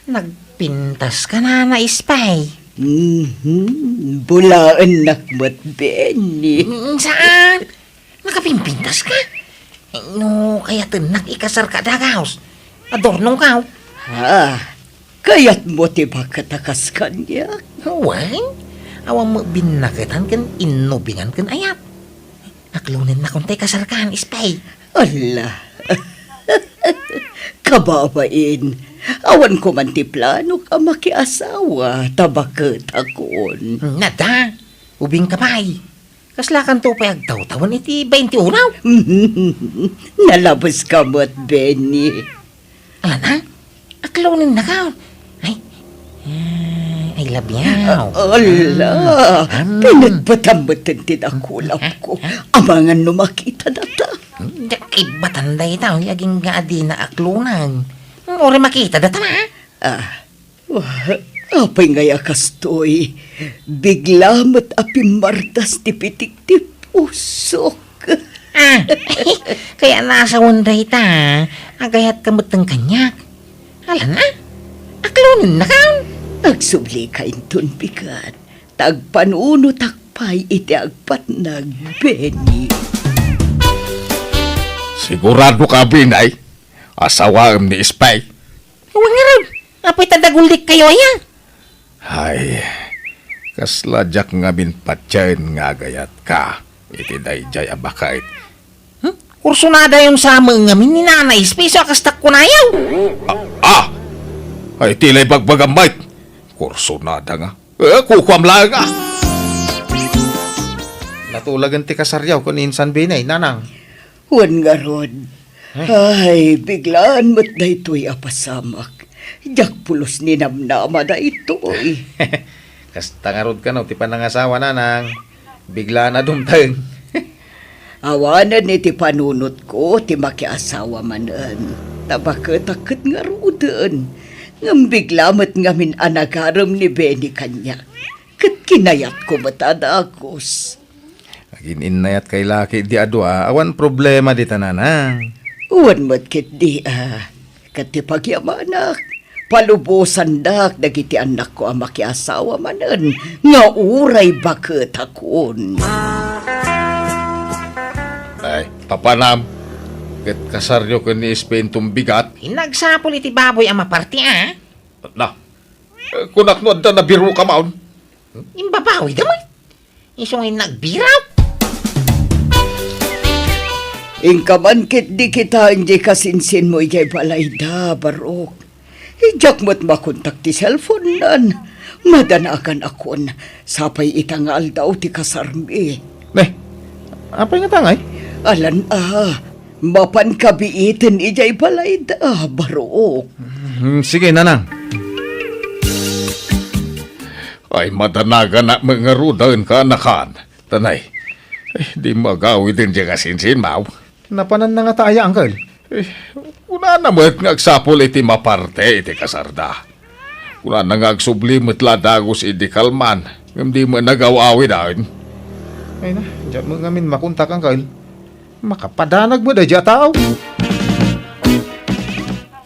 nagpintaska, Nana Espay. Mhm, bulaennak met, Benny. Mm, saan? Nakapimpintaska? No kayatennak ikasarka a dagaus, adornongkaw. Ah, kayatmo ti baket a kas kaniak? Wen, awan met binnaketan ken innubingan ken ayat. Aklonennakon tay kasarkan, Espay. Ala. Kababain, awan koman ti planok a makiasawa ta baketakon. Nada, ubingka pay. Kaslakanto pay agtawtawen iti bainti unaw. Nalabeska met, Benny. Alanna, aklonennaka. Ay, ah, I love you. Ala, ah, pinagbatam met ti dakulapko. Amangan no makita data. Diak ibbatan dayta, agingga a dina aklonan. Uray makita data, ma. Ah, Wa, apay ngay a kastoy? Bigla met a pimmardas ti pitik ti pusok. Ah, kaya nasawan dayta, agayatka metten kaniak. Alanna, aklonennaka. Agsublika inton bigat, ta agpanunotak pay iti agpatnag, Benny. Sigurado ka, Binay? Asawaem ni Espay? Wen ngarud, apay ta dagullikkayo aya? Ay, kasla diak ngamin patien nga agayatka iti daydiay a baket. Hmm? Kursonadayon sa met ngamin ni Nana Espay, isu a kasta kunayo. Ah, ah! Ay, ti la ibagbagam met. Kursonada nga. Eh, kukuam laeng, ah. Natulagen ti kasaryo ken ni Insan Binay, Nanang. Wen ngarud. Eh? Ay, biglaan met daytoy a pasamak. Diak pulos ninamnama daytoy. Kasta ngarud kano ti panangasawa, Nanang. Biglaan a dumteng. Awanen iti panunotko ti makiasawa manen. Ta baketak ket ngaruden. Ngem bigla met ngamin a nagarem ni Benny kaniak. Ket kinayatko met a dagus. Agin-innayat kay laki di a dua, awan problema dita, Nanang. Wen met ketdi a, ket ti pagyamanak, palubosandak dagiti annakko a makiasawa manen nga uray baketakon. Ay, papanam, ket kasaryo ken ni Espay inton bigat. Inagsapul iti baboy a maparti, a? Na, eh, kunak no adda nabiruka maon. Imbabawida met. Isu nga nagbiraw. Inka man ketdi kitaen diay kasinsinmo idiay balayda, Barok. Diak met makontak ti cellphone-nan. Madanaganakon, sapay ita nga aldaw ti kasarmi. Ne, apay ngata ngay? Alan a, Mapanka biiten idiay balayda, Barok. Hmm, sige, nanang. Ay, madanaganak met ngarud a kaanakan. Tanay, eh, di mo agawiden diay kasinsinmaw. Napananna ngata aya, Uncle? Eh, kunana met nga agsapul iti maparte iti kasarda. Kunana nga agsubli met la dagus idi kalman, ngem di met nagaw-awiden. Ay na, diak met ngamin makontak, Uncle. Makapadanag met daydiay a tao.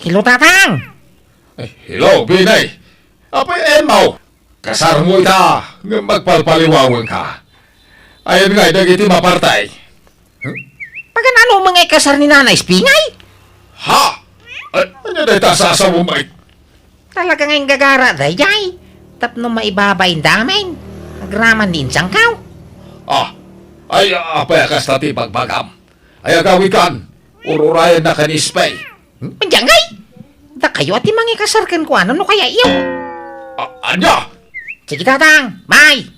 Hello, Tatang! Eh, hello, Benay! Apay, Emma, kasarmo ita, ngem agpalpaliwawenka. Ayan ngay dagiti maparte. Paganano met nga ikasar ni Nana Espingay? Ha? Ay, ania dayta a sasawem, ay? Talaga nga inggagara daydiay. Tapno maibabain damin. Agraman ni insangkaw. Ah, ay, apay a kasta ti ibagbagam? Ay, agawidkan. Ururayenna ken Espay. Hmm? Diay ngay? Dakayo a ti mangikasar kenkuana no kayatyo. A-, ania? Sige, Tatang. Bye.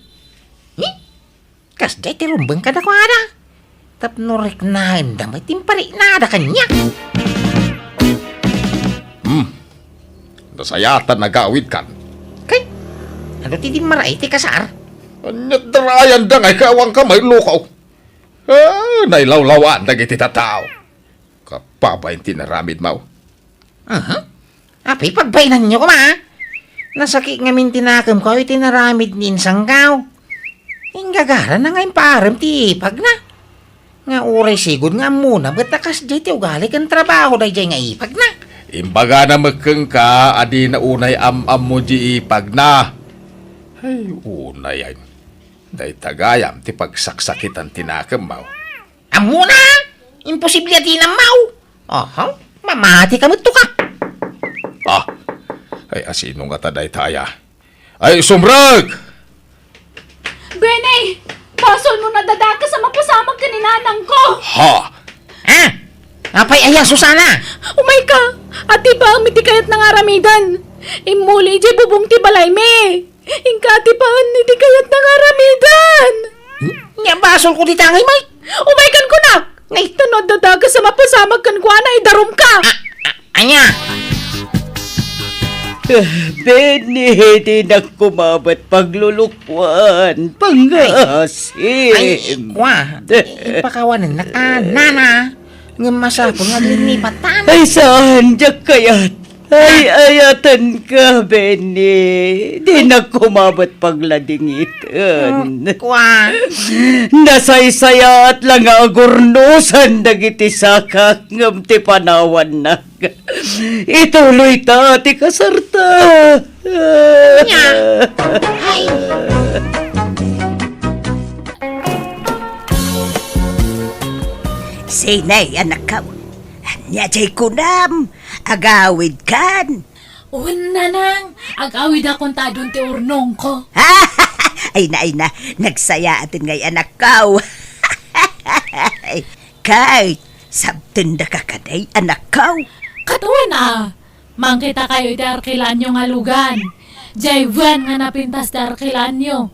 Hmm? Kasdiay ti rumbeng kadakuada. Tapno riknaenda met ti impariknada kaniak. Hmm. Nasayatan agawidkan. Kay, adu ti dimmaray ti kasar? Ania ti darayanda ngay kay awan ka maillukaw? Ah, nailawlawan dagiti tattao. Kapabain ti naramidmaw. Aha. Apay, pagbainanyo koma, a? Nasakit ngamin ti nakemko iti naramid ni insangkaw. Inggagara na nga impaarem ti ipagna. Nga uray sigud nga ammona met a kasdiay ti ugali ken trabaho daydiay nga ipagna. Imbagana met kenka a dina unay am-ammo di ipagna. Ay, unay, ay. Dayta gayam ti pagsaksakitan ti nakemmaw. Ammona! Imposible a dina ammaw! Aha, mamati ka met to ka! Ah, ay, asino ngata dayta aya? Ay, sumrek! Benay! Basol mo nadadakes a mapasamak ken ni nanangko! Ha? Ah! Apay aya, Susana? Umayka! Atipaem iti kayatna nga aramiden! Immuli idiay bubong ti balaymi! Inka atipaen iti kayatna nga aramiden! Nia, basolko dita ngay, Mike? Umaykan kunak! Nay, ta no adda dakes a mapasamak kenkuana, idarumka! Ah, ah, ania? Ah, Benny, dinak koma met paglulukuan. Pangngaasim. Ay, kua. Ipakawanennak, nana. Ngem masapul nga aglinnipat, nana. Ay, saan, diak kayat. Ay, ayatenka, Benny. Dinak koma met pagladingiten. Oh, kua. Nasaysayaat la nga agurnosan dagiti sakak ngem ti panawannak. Ituloyta ti kasarta. Nia. Ay. Sinay, anakko? Ania diay kunam? Agawidkan? Wen, nanang, agawidakon ta adun ti urnongko. Ay na, ay na, nagsayaaten ngay, anakko. Kay, sabtendaka kadi, anakko? Ket wen a, mangkitakayo iti arkilanyo nga lugan. Diay wen nga napintas ti arkilanyo.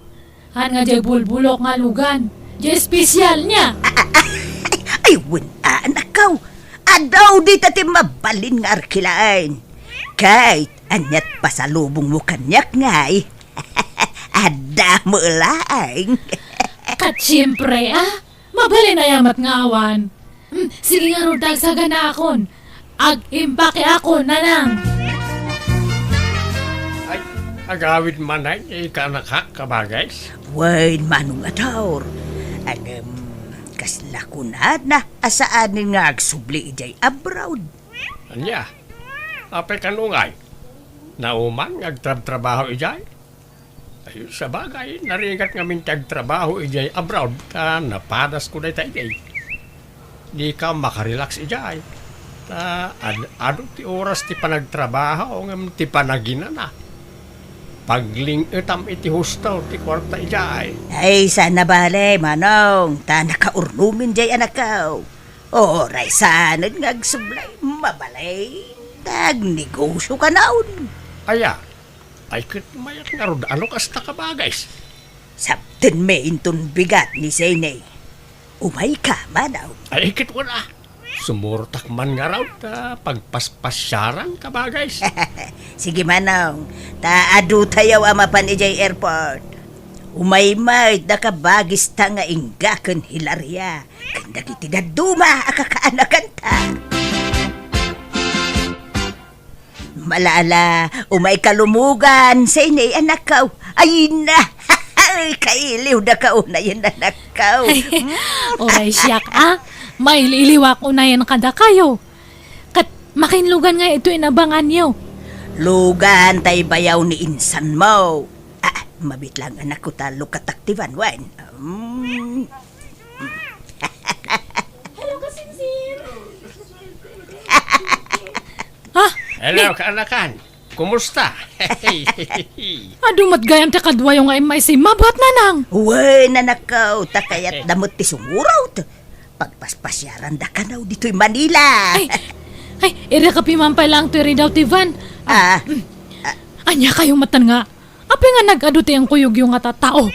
Haan nga diay bulbulok nga lugan. Diay espesialna. Ay, wen a, anakko. Adu dita ti mabalin nga arkilan. Kay, aniat pasalubongmo kaniak ngay? Adda met laeng. Ket siempre, a? Mabalin aya met nga awan. Hmm, sige ngarud ta agsaganaakon. Ag-impakeakon, nanang. Ay, agawid manen, ikanakak, kabagis? Wen, Manong Ator. Ngem, kasla kunana a saanen nga agsubli idiay abroad? Ania? Apay kano ngay? Nauman nga agtrabtrabaho idiay? Ay, sabagay, narigat ngamin ti agtrabaho idiay abroad, ta napadasko dayta idiay. Dika makarelax idiay. Ta ad-, adu ti oras ti panagtrabaho ngem ti panaginana. Pagling-etam iti husto ti kuarta idiay. Ay, saan a bale, Manong, ta nakaurnomin diay anakko. Uray saanen nga agsubli, mabalin ta agnegosiokanon. Aya, ay ket mayat ngarud a no kasta, kabagis? Sabtenmi inton bigat ni Sene. Umayka, Manong. Ay ket wen a. Sumurotak man ngarud ta pagpaspasiaran, kabagis. Sige, manong, ta adutayo a mapan idiay airport. Umay met da kabagista nga ingga ken Hilaria, ken dagiti dadduma a kakaanakanta. Malala, umay ka lumogan, Seni, anakko. Ay na, kailiw da ka unayen, anakko. Ay, uray siak, a. Mailiw-iliwak unayen kadakayo. Ket makinlugan nga itoy inabanganyo. Lugan tay bayaw ni insanmo. A, mabitlang, anakko, ta lukatak ti banwan. Mm. Hello, kasinsin. Ha? Hello, kaanakan. Kumusta? Adu met gayam ti kaduayo nga immaysima, buat, nanang. Wen, anakko, ta kayatda met ti sumurot. Pagpaspasiaranda kano ditoy Manila. Ay, ay, irrekapiman pay laeng toy ridaw ti van. Ah, Ah, mm. Ah. Ania kayo matan nga? Apay nga nag-adu ti inkuyogyo nga tattao?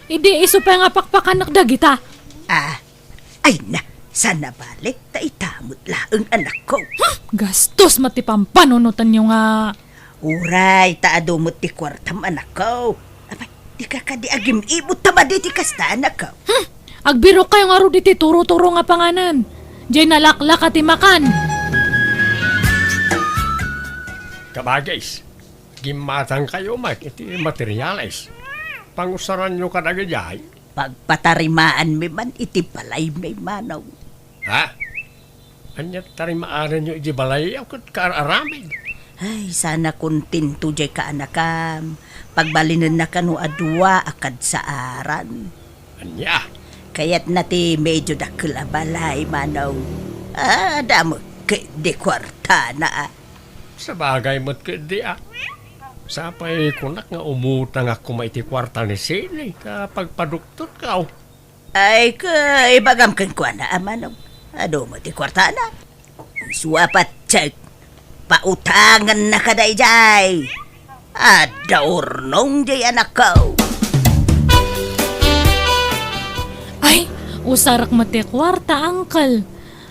Idi isu pay nga pakpakanak dagita. Ah, ay na, saan a bale, ta ita met laeng, anakko. Hmm, gastos met ti pampanunotanyo nga. Uray, ta adu met ti kuartam, anakko. Apay, dika kadi agim-ibot ta madi ti kasta, anakko. Hmm, agbirok kayo ngarud iti turo-turo nga panganan. Diay nalaklaka ti makan. Kabagis, gimmatang kayo met iti materiales. Pangusaranyo kadagijay? Pagpatarimaanmi man iti balaymi, manong. Ha? Ania ti tarimaaranyo iti balay a ket kaar-aramid? Ay, saan a kontento diay kaanakam. Pagbalinenna kano a dua a kadsaaran. Ania? Kayatna ti medyo dakkel a balay, manong. Ah, adda met ketdi kuartana, a. Sabagay met ketdi, a. Sapay kunak nga umutangak koma iti kuarta ni Seni ta pagpadoktorko. Ay, ka, ibagam kenkuana, a, manong. Adu met ti kuartana. Isu a patse, pautangennaka daydiay. Adda urnong diay, anakko. Ay, usarek met ti kuarta, uncle.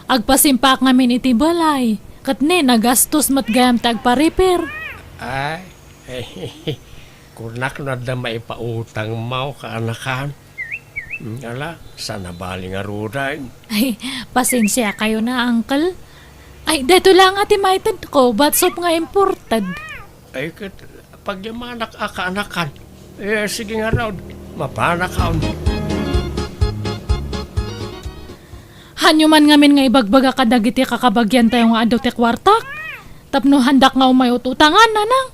Agpasimpaak ngamin iti balay. Ket ne, nagastos met gayam ti agpa-repair. Ay, kunak no adda maipautangmo, kaanakan. Hmm, ala, saan a bale ngaruden. Ay, pasensiakayo na, uncle. Ay, daytoy laeng ti maitedko, batsop nga imported. Ay, ket pagyamanak a kaanakan. Eh, sige ngarud, mapanakon. Haanyo man ngamin nga ibagbaga kadagiti kakabagiantayo nga adu ti kuartak? Tapno haandak nga umay ut-utangan, nanang?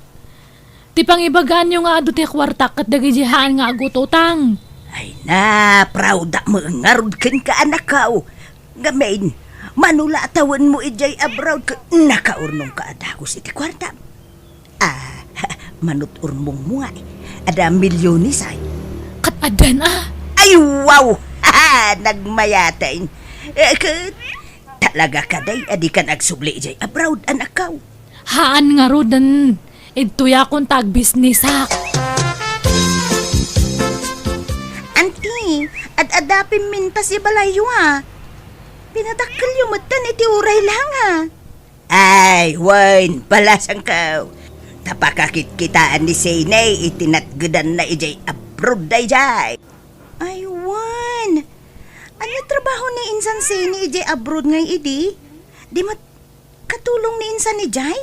Ti pangibagaanyo nga adu ti kuartak ket dagiti haan nga agututang. Ay na, proud-ak met ngarud kenka, anakko. Ngamin, mano la a tawenmo idiay abroad ket nakaurnongka a dagus iti kuartam. Ah, manut-urnongmo nga, adda milyones, ay. Ket addan, a? Ay, wow! Nagmayaten. Eh, ket talaga kadi a dikan agsubli idiay abroad, anakko? Haan ngaruden. Idtoyakon ta agbisnisak. Anti, ad-adda pimintas ibalayyo, a. Pinadakkelyo metten iti uray la nga. Ay, wen, balasangko. Ta pakakitkitaan ni Seni iti natgedanna idiay abroad daydiay. Ay, wen. Ania trabaho ni insan Seni idiay abroad ngay idi? Di met katulong ni insan idiay?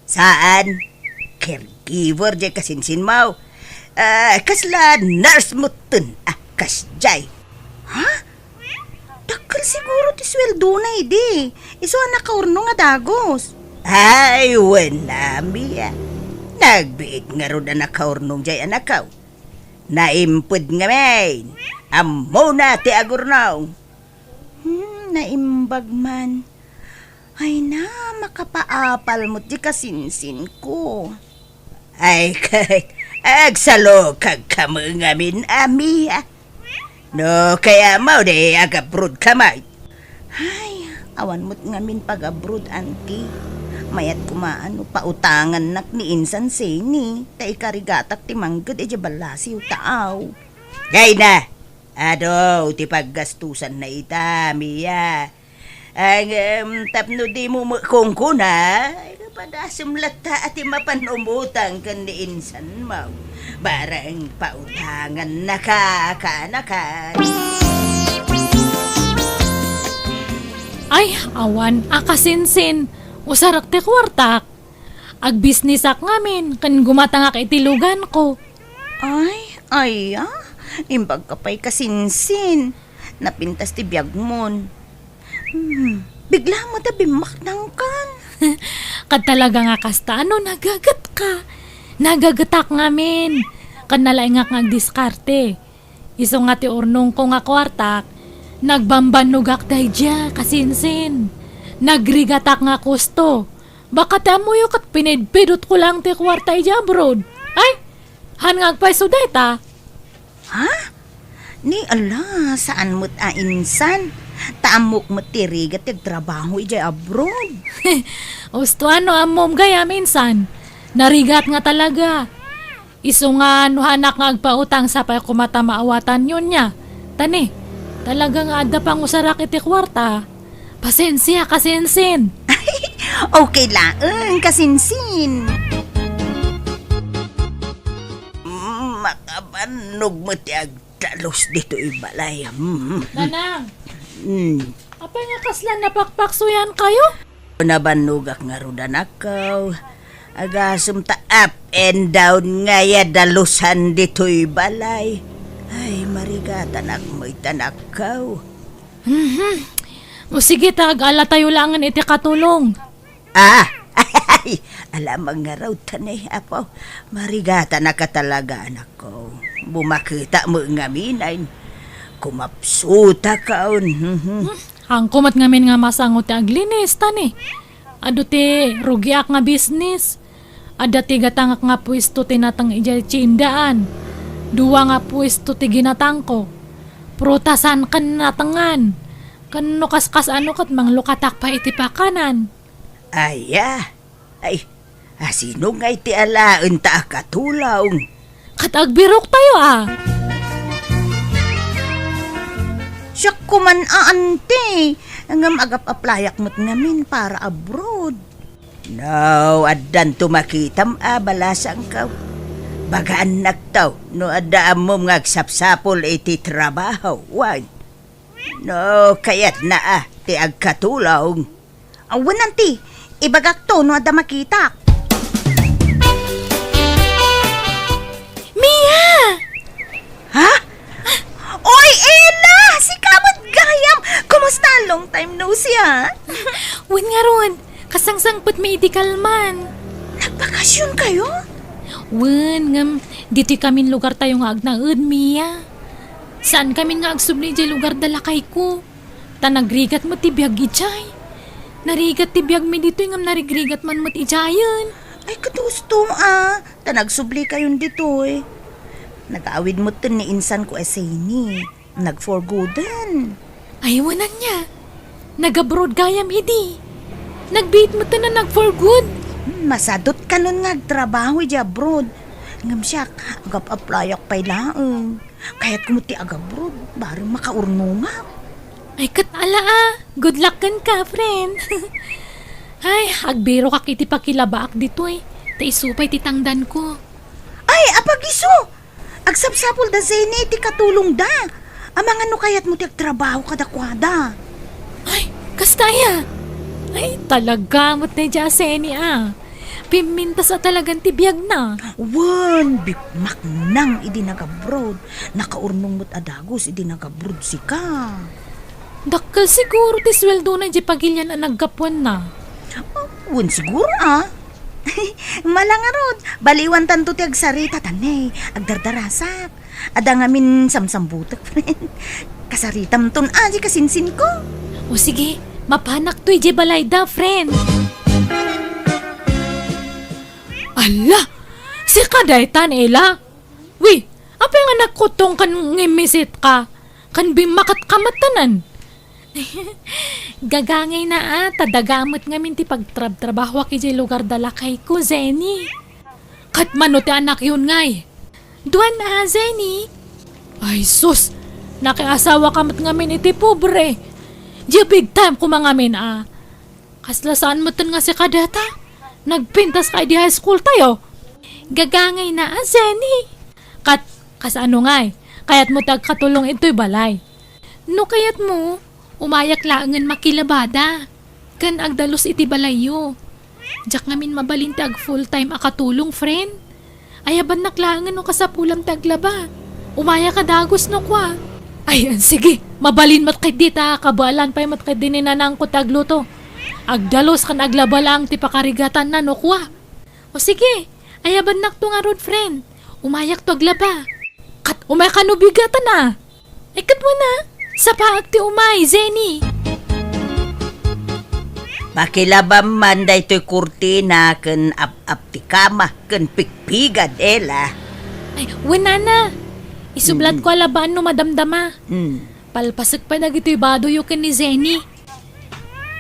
Saan? Caregiver diay kasinsinmo. Ah, kasla nurse metten a kasdiay. Ha? Dakkel siguro ti sueldona idi. Isu a nakaurnong a dagus. Ay, wen, Ami, a. Nagbiit ngarud a nakaurnong diay, anakko. Naimped ngamin. Ammona ti agurnong. Hmm, naimbag man. Ay na, makapaapal met diay kasinsinko. Ay, ket agsalukagka met ngamin, Ami, a. No kayatmo, di agabroadka met. Ay, awan met ngamin pag-abroad, anti. Mayat koma no pautangannak ni insan Seni, ta ikarigatak ti mangged idiay ballasiw, taaw. Ay na, adu ti paggastusanna ita, Ami, a. Ngem tapno dimo met kunkuna, ay, padasem latta a ti mapan umutang ken ni insanmo. Bareng pautangannaka, kanakan. Ay, awan a kasinsin. Usarak ti kuartak. Agbisnisak ngamin ken gumatangak iti luganko. Ay, aya, imbagka pay kasinsin. Napintas ti biagmon. Hmm, bigla met a bimmaknangkan. Ket talaga nga kasta, ano, nagagetka? Nagagetak ngamin. Ket nalaingak nga agdiskarte. Isu nga ti urnongko nga kuartak, nagbambannogak daydiay, kasinsin. Nagrigatak nga kusto. Baka ti ammoyo ket pinidpidotko laeng ti kuarta idiay abroad. Ay, han nga agpayso dayta. Ha? Ni ala, saan met a insan. Ta ammok met ti rigat ti agtrabaho idiay abroad. Usto, ano, ammom gayam insan. Narigat nga talaga. Isu nga no hanak nga agpautang, sapay koma ta maawatanyo nia. Ta ni, talaga nga adda pangusarak iti kuarta. Pasensia, kasinsin. Okay laeng, kasinsin. Mm, makabannog met ti agdalus ditoy balay. Mm. Nanang, mm. Apay nga kasla napakpaksoyan kayo? Nabannogak ngarud, anakko. Agasem ta up and down ngay a dalusan ditoy balay. Ay, marigatanak met, anakko. Mhm. O sige ta, agala tayo laengen iti katulong. Ah! Ay, alamang ngarud ta ni, Apo. Marigatanak a talaga, anakko. Bumaketa met ngamin ay kumapsutakaon. Mhm. Hmm, haanko met ngamin nga masango ti aglinis, ta ni. Adu ti rugiak nga bisnis. Adda ti gatangak nga puesto ti nateng idiay tiendaan. Dua nga puesto ti ginatangko. Prutasan ken natengan. Ken no kaskas-ano ket manglukatak pay iti pakanan. Aya? Ay, asino ngay ti alaenta a katulong? Ket agbirok tayo, a. Siak koman a, anti. Ngem agap-applyak met ngamin para abroad. No, addanto makitam a balasangko. Bagaannakto no adda ammom nga agsapsapul iti trabaho, wen. No, kayatna a ti agkatulong. Awan, anti, ibagakto no adda makitak. Mia! Ha? Oy, Ella! Sika met gayam! Kumusta? Long time no see, ah. Wen ngarud, kasangsangpetmi iti kalman. Nagbakasyon kayo? Wen, ngem ditoy kamin lugar tayo nga agnaed, Mia. Saan kamin nga agsubli idiay lugar da lakayko. Ta nagrigat met ti biag idiay. Narigat ti biagmi ditoy ngem narigrigat man met idiayen. Ay, ket usto, a, ta nagsubli kayon ditoy. Nagaawid metten ni insanko a Zeni. Nag-for gooden. Ay, wen ania. Nag-abroad gayam idi. Nagbiit metten a nag-for good. Hmm, masadot kanon nga agtrabaho idiay abroad. Ngem siak, agap-applyak pay laeng. Kayatko met ti agabroad, bareng makaurnongak. Ay, ket ala a, good luck kenka, friend. Ay, agbirokak iti pakilabaak ditoy, ta isu pay ti tangdanko. Ay, apag-isu! Agsapsapul da Zeni iti katulongda. Amangan no kayatmo ti agtrabaho kadakuada. Ay, kasta aya? Ay, talaga met daydiay a Zeni a. Pimmintas a talagan ti biagna. Wen, bimmaknang idi nagabroad. Nakaurnong met a dagus idi nagabroad sika. Dakkel siguro ti sueldona idiay pagilian a naggapuanna. Wen siguro, a. Mala ngarud, baliwantanto ti agsarita, ta ni, agdardarasak. Adda ngamin samsambutek, friend. Kasaritamton, a, di kasinsinko. O sige, mapanakto idiay balayda, friend. Ala! Sika daytan, Ella? Wi, apay nga nagkutong kan ngimmisit ka? Kan bimmakat ka met tanan? Gagangayna a, ta daga met ngamin ti pagtrabtrabahoak idiay lugar da lakayko, Zeni. Ket mano ti anakyon ngay? Duan a, Zeni. Ay sus, nakiasawa ka met ngamin iti pobre. Dia big time koma ngamin a. Kasla saan metten nga sika dayta? Nagpintas ka idi high school tayo. Gagangayna a, Jenny. Kat, kasano ngay? Kayatmo ti agkatulong itoy balay. No kayatmo, umayak laengen makilabada. Ken agdalus iti balayyo. Diak ngamin mabalin ti ag full time a katulong, friend. Ayabannak laengen no kasapulam ti aglaba. Umaya ka dagus no kua. Ay, sige, mabalin met ketdi ta kabaelan pay met ketdi ni nanangko ti agluto. Agdalus ken aglaba laeng ti pakarigatanna no kua. O sige, ayabannakto ngarud, friend. Umayakto aglaba. Kat umay kano bigatan a. Ay, ket wen a, sapaak ti umay, Jenny. Pakilabam man daytoy kurtina ken ap-ap ti kama ken pikpigad, Ella. Ay, wen nana. Isublatko a labaan no madamdama. Hmm. Palpasek pay dagitoy badoyo ken ni Jenny.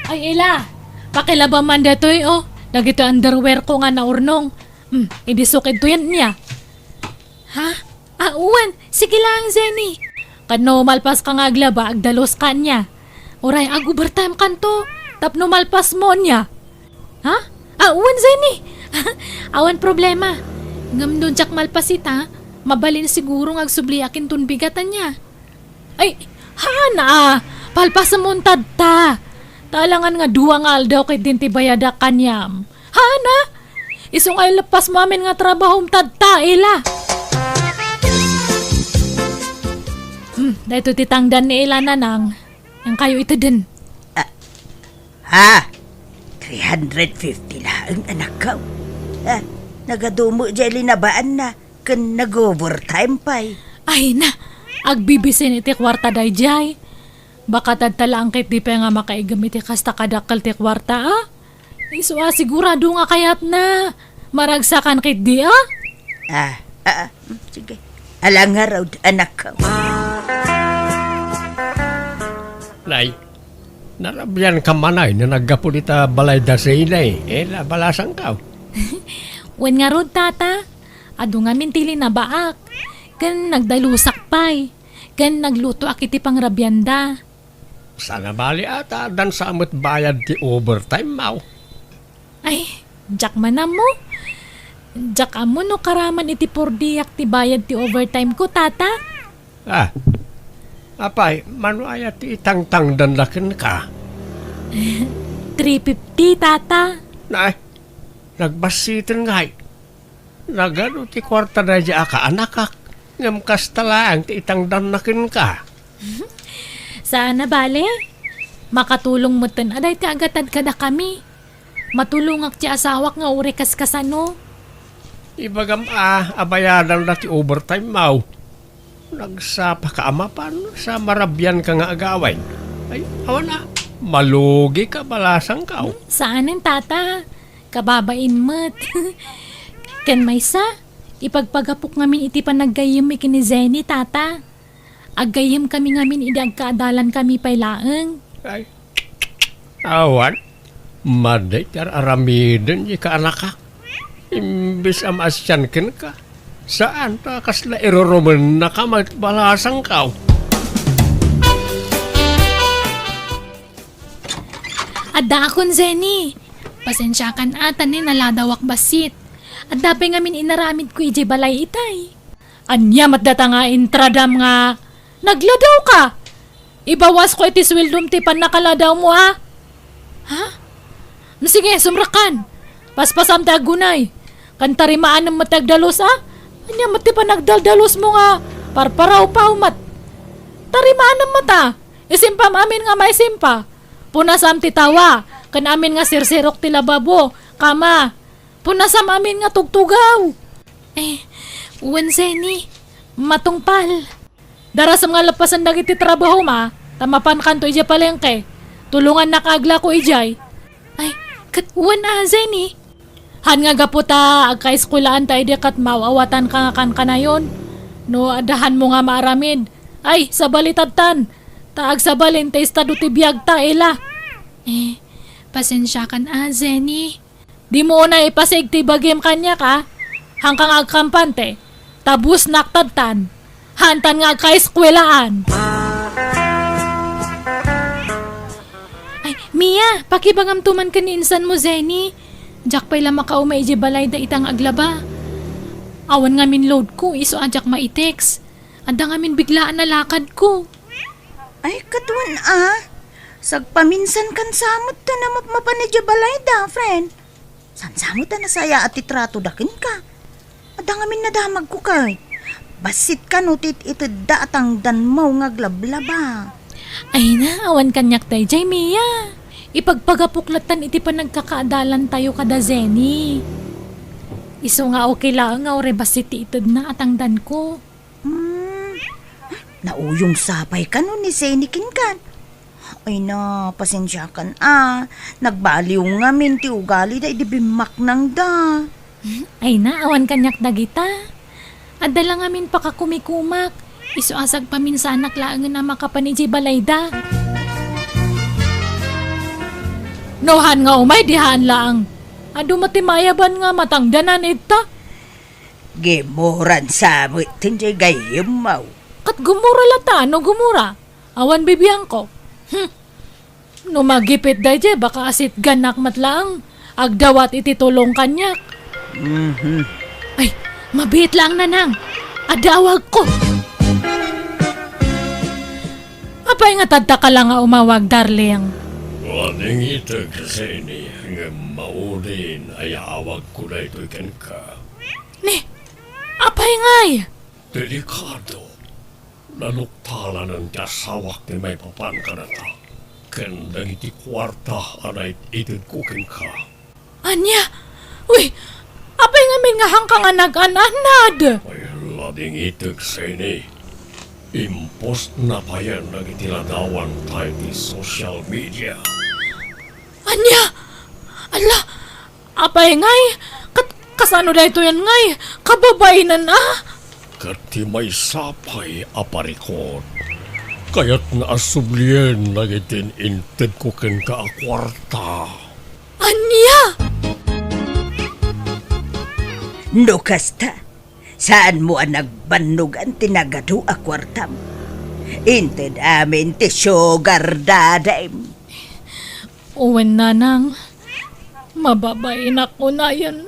Ay, Ella, pakilabam man daytoy, oh. Dagitoy underwear ko nga naurnong. Hmm, idi sukid to yan niya. Ha? Ah, wen. Sige lang, Jenny. Ket no malpas ka nga aglaba, agdalus ka niya. Uray, ag-overtime kanto. Tapno malpas mo niya. Ha? Ah, wen, Jenny. Awan problema. Ngem no diak malpas ita, mabalin siguro nga agsubliak inton bigatan niya. Ay, haan a. Palpasem mon tadta. Ta alangan nga dua nga aldaw ket din ti bayadak kaniam. Haan a. Isu nga ileppasmo amin nga trabahom tadta, Ella. Hmm, daytoy ti tangdan ni Ella, Nanang. Yan kayo iteden. Ah, ha? Three hundred fifty laeng, anakko. Ah, nagadumo jay linabaanna. Ken nag-overtime pay. Ay na, agbibisin iti kuarta daydiay. Baka tadta laeng ketdi pay nga makaigem iti kasta kadakkel ti kuarta, a? Isu a, sigurado nga kayatna. Maragsakan ketdi, a? Ah, ah, ah, mm, sige. Ala ngarud, anakko. Nay, narabian ka manay no naggapu dita balay da Zena, eh. Eh, nabalasangkaw. Wen ngarud, tata. Adu ngamin ti linabaak, ken nagdalusak pay, ken naglutoak iti pangrabianda. Sana bali ata, addan sa met bayad ti overtime, maw? Ay, diak man ammo. Diak ammo no karaman iti pordiak ti bayad ti overtime ko, tata. Ah, apay, mano aya ti itangtangdanna kenka? Three fifty, tata. Nay, nagbassiten ngay. Nagadu ti kuarta daydiay a kaanakak, ngem kasta laeng ti itangdanna kenka. Saan a bale, makatulong metten a dayta agatad kadakami. Matulongak ti asawak nga uray kaskasano. Ibagam a, abayadanda ti overtime, maw. Nagsapaka a mapan sa marabianka nga agawid. Ay, awan a, malugika, balasangkaw. Hmm, saanen, tata. Kababain met. Ken maysa, ipagpagapok ngamin iti panaggayyemmi ken ni Jenny, tata. Aggayyemkami ngamin idi agkaadalankami pay laeng. Ay, awan. Madi ti ar-aramiden ti kaanakak. Imbes a maasian kenka, saan ta kasla irurumennaka met, balasangkaw. Addaakon, Jenny. Pasensiakan a, ta ni naladawak bassit. Adda pay ngamin inaramidko idiay balay itay. Ania met data nga intradam nga nagladawka? Ibawasko iti sueldom ti pannakaladawmo, a? Ha? Sige, sumrekkan. Paspasam ti aggunay. Ken tarimaanem met ti agdalus, a? Ania met ti panagdaldalusmo nga parparawpaw met? Tarimaanem met, a? Isimpam amin nga maisimpa. Punasam ti tawa, ken amin nga sirsirok ti lababo, kama, punasam amin nga tugtugaw. Eh, wen, Jenny, matungpal. Darasem nga leppasen dagiti trabahom a, ta mapankanto idiay palengke. Tulongannak nga aglako idiay. Ay, ket wen a, Jenny. Haan nga gapu ta agkaeskuelaan ta idi ket maaw-awatanka nga kankanayon. No adda hanmo nga maaramid, ay, sabali tadtan. Ta agsabalin ti estado ti biagta, Ella. Eh, pasensiakan a, Jenny. Dimo unay ipasig ti bagim kaniak, a? Haanka nga agkampante. Ta busnak tadtan. Haantan nga agkaeskuelaan. Mia, pakibagamto man ken ni insanmo, Zenny. Diak pay la makaumay idiay balayda ita nga aglaba. Awan ngamin loadko, isu a diak maitext. Adda ngamin biglaan a lakadko. Ay, kaduan a. Sagpaminsan kan samot ta namapmapan idiay balayda, friend. Sansamot a nasayaat ti tratoda kenka. Adda ngamin nadamagko ket. Bassit kano ti it-itedda a tangdanmo nga aglablaba. Ay na, awan kaniak daydiay, Mia. Ipagpagapok lattan iti panagkakaadalantayo kada Zenny. Isu nga okay laeng nga uray bassit ti itedna a tangdanko. Hmm. Nauyong sapay kano ni Zenny kenkan. Ay na, pasensiakan a. Nagbaliw ngamin ti ugalida idi bimmaknangda. Ay na, awan kaniak dagita. Adda la ngamin pakakumikumak. Isu a sagpaminsanak laengen a makapan idiay balayda. No haan nga umay, di haan laeng. Adu met ti mayaban nga matangdanan ita. Gimuran sa met ti gayyemmo. Ket gumura latta, no gumura. Awan bibiangko. Hmm. No magipit daydiay, baka asitganak met laeng. Agdawat iti tulong kaniak. Mhm. Ay, mabiit laeng, Nanang. Adda awagko. Apay nga tadta ka la nga umawag, darling? Wading itek, Zenny, ngem maudin a yaawagko daytoy kenka. Ni, apay ngay? Delikado. Nanuktalanen ti asawak ti maipapan kadata ken dagiti kuarta a naititedko kenka. Ania? Uy, apay ngamin nga haanka nga nag-an-annad? Ay, ladingitek, Zenny. Impostna payen dagiti ladawanta iti social media. Ania? Ala, apay ngay? Kat-, kasano daytoyen ngay? Kababainen a? Ket ti maysa pay a parikut, kayatna a sublien dagiti intedko kenka a kuarta. Ania? No kasta, saanmo a nagbannogan ti nagadu a kuartam? Inted amin ti sugar daddy-m. Wen, Nanang, mababainak unayen.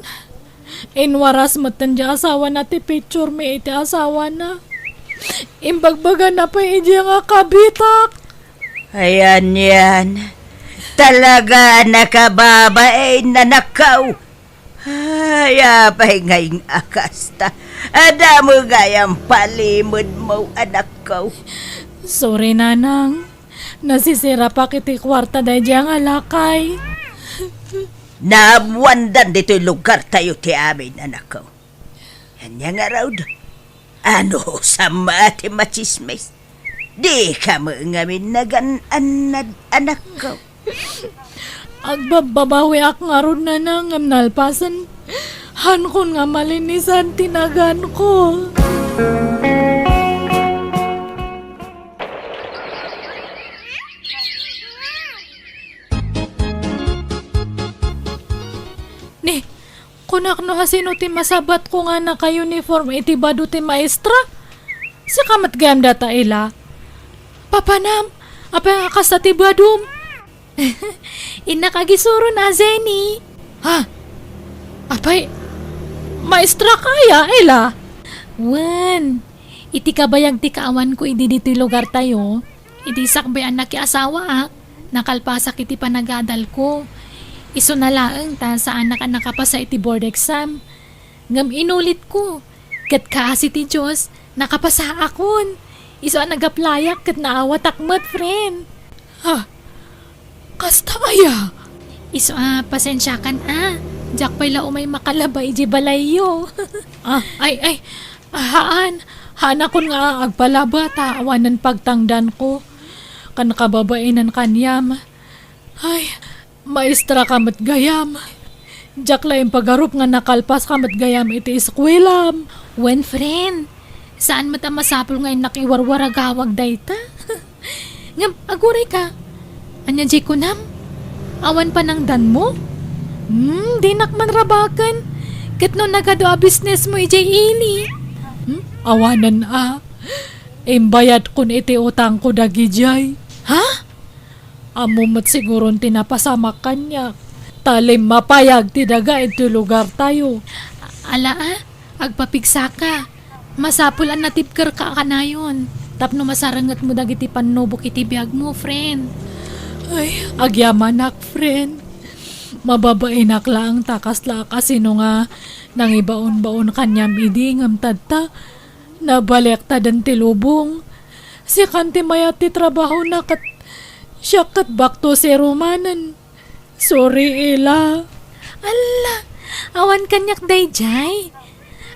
Inwaras metten ti asawana ti picture mi iti asawana. Imbagbagana pay idiay nga kabitak. Ayan yan. Talaga a nakababain, anakko. Ay, apay ngay nga kasta? Adda met gayam palimedmo, anakko. Sorry, Nanang. Nasisirapak iti kuarta daydiay nga lakay. Naammoandan ditoy lugartayo ti amin, anakko. Ania ngarud? Anusam ti matsismis? Dika met ngamin nagan-annad, anakko. Agbabbabawiak ngarud, Nanang, ngem nalpasen. Haankon nga malinisan ti naganko. Ni, kunak no asino ti masabatko nga naka-uniform iti bado ti maestra? Sika met gayam dayta, Ela? Papanam, apay nga kasta ti badom? Innak agisuron a, Zenny. Ha? Apay, maestra ka aya, Ela? Wen, iti kabayag ti kaawanko idi ditoy lugartayo, idi sakbay a nakiasawaak, nakalpasak iti panagadalko. Isuna laeng ta saanak a nakapasa iti board exam. Ngem inulitko, ket kaasi ti Dios, nakapasaakon. Isu a nag-applyak ket naawatak met, friend. Ha? Kasta aya? Isu a, pasensiakan a. Diak pay la umay makalaba idiay balayyo. Ah, ay, ay. Haan. Haanakon nga agpalaba ta awanen pagtangdanko. Kan kababainen kaniam. Ay, maestra ka met gayam. Diak la impagarup nga nakalpas ka met gayam iti eskuelam. Wen, friend, saan met a masapul nga innak iwarwaragawag dayta. Ngem, aguray ka. Ania diay kunam? Awan panangdanmo? Hmm, dinak man rabaken. Ket no nagadu a businessmo idiay ili? Hmm, awanen a. Imbayadkon iti utangko dagidiay. Ha? Ammom met siguron ti napasamak kaniak, ta limmapayag ti daga iti lugartayo. Ala a, agpapigsaka. Masapul a natibkerka a kanayon tapno masarengetmo dagiti pannubok iti biagmo, friend. Ay, agyamanak, friend. Mababainak laeng ta kasla a kasino nga nangibaonbaon kaniam idi ngem tatta, nabaliaktaden ti lubong. Sikan ti mayat ti trabahona ket siak ket back to zero manen. Sorry, Ela. Alla, awan kaniak daydiay.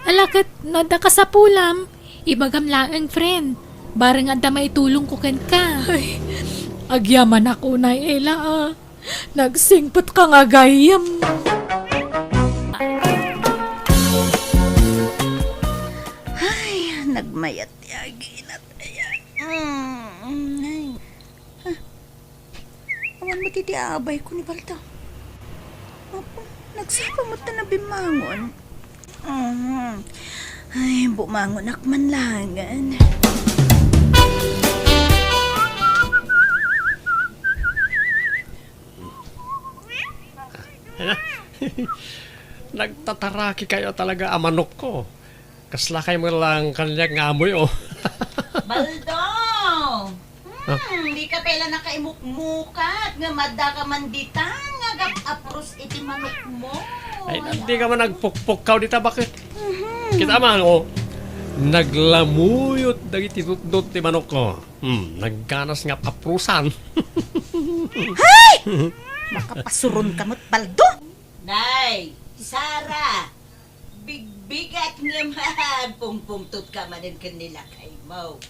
Ala ket, no adda kasapulam, ibagam laeng, friend. Bareng adda maitulongko kenka. Ay, agyamanak unay, Ela, a. Nagsingpetka nga gayyem. Ay, nagmayat ti aginat, aya. Mm, ay. Ah, awan met iti aabayko ni Baldo. Apo, nagsapa met ta nabimmangon. Mm. Ay, bumangonak man laengen. Nagtataraki kayo talaga a manokko. Kasla kay met lang kaniak nga amoy, oh. Baldo! Ah? Hmm, di ka pay la nakaimukmukat nga madda ka man ditan nga agap-apros iti manokmo. Ay, di ka man nagpukpukkaw dita, baket. Mhm. Kita man, oh. Naglamuyot dagiti tutdot ti manokko. Hmm, nagganas nga ap-aprosan. Hay! Makapasuron ka met, Baldo! Nay, Sara! Bigbigat ngem agpungpungtot ka manen ken ni lakaymo.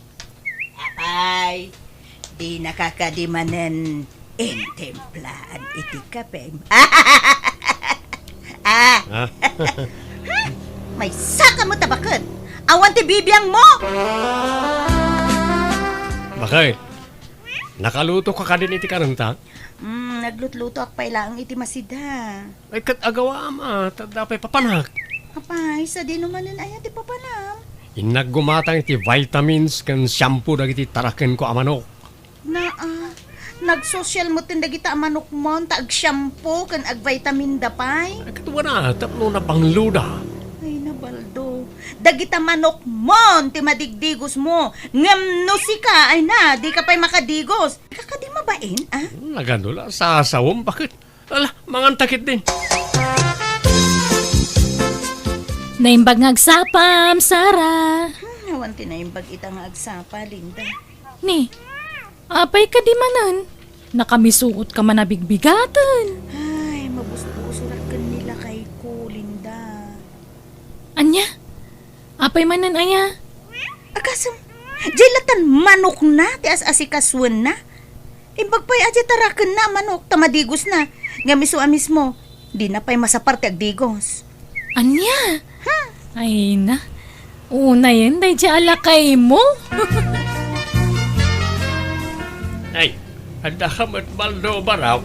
Apay, dinaka kadi manen intimplaan iti kapem? Ah! Ah. Maysa ka met a baket! Awan ti bibiangmo! Baket, nakaluto ka kadin iti karenta? Mm, naglutlutoak pay laeng iti masida. Ay, ket agawaam a, ta adda pay papanak. Apay, sadino manen aya ti papanam? Innak gumatang iti vitamins ken shampoo dagiti tarakenko a manok. Naa, nagsosial metten dagita a manokmon ta agshampoo ken agvitaminda pay. Ay, ket wana, tapno nabangloda. Ay, na Baldo. Dagita manokmon ti madigdigosmo. Ngem no sika, ay na, dika pay makadigos. Kakadi mabain, ah? Hmm, nagano la, sasawem, baket? Ala, manganta ketdin. Naimbag nga agsapam, Sara. Hmm, awan ti naimbag ita nga agsapa, Linda. Ni, apay kadi manen? Nakamisuot ka man a bigbigaten. Ay, mabusbusorak ken ni lakayko, Linda. Ania? Apay manen aya? Agasem, diay latan manokna ti as-asikasuenna. Imbag pay a diay tarakenna a manok ta madigosna. Ngem isu a mismo, dina pay masapar ti agdigos. Ania? Hmm. Ay na. Unayen daydiay a lakaymo. Ay, adda ka met, Baldo, barok.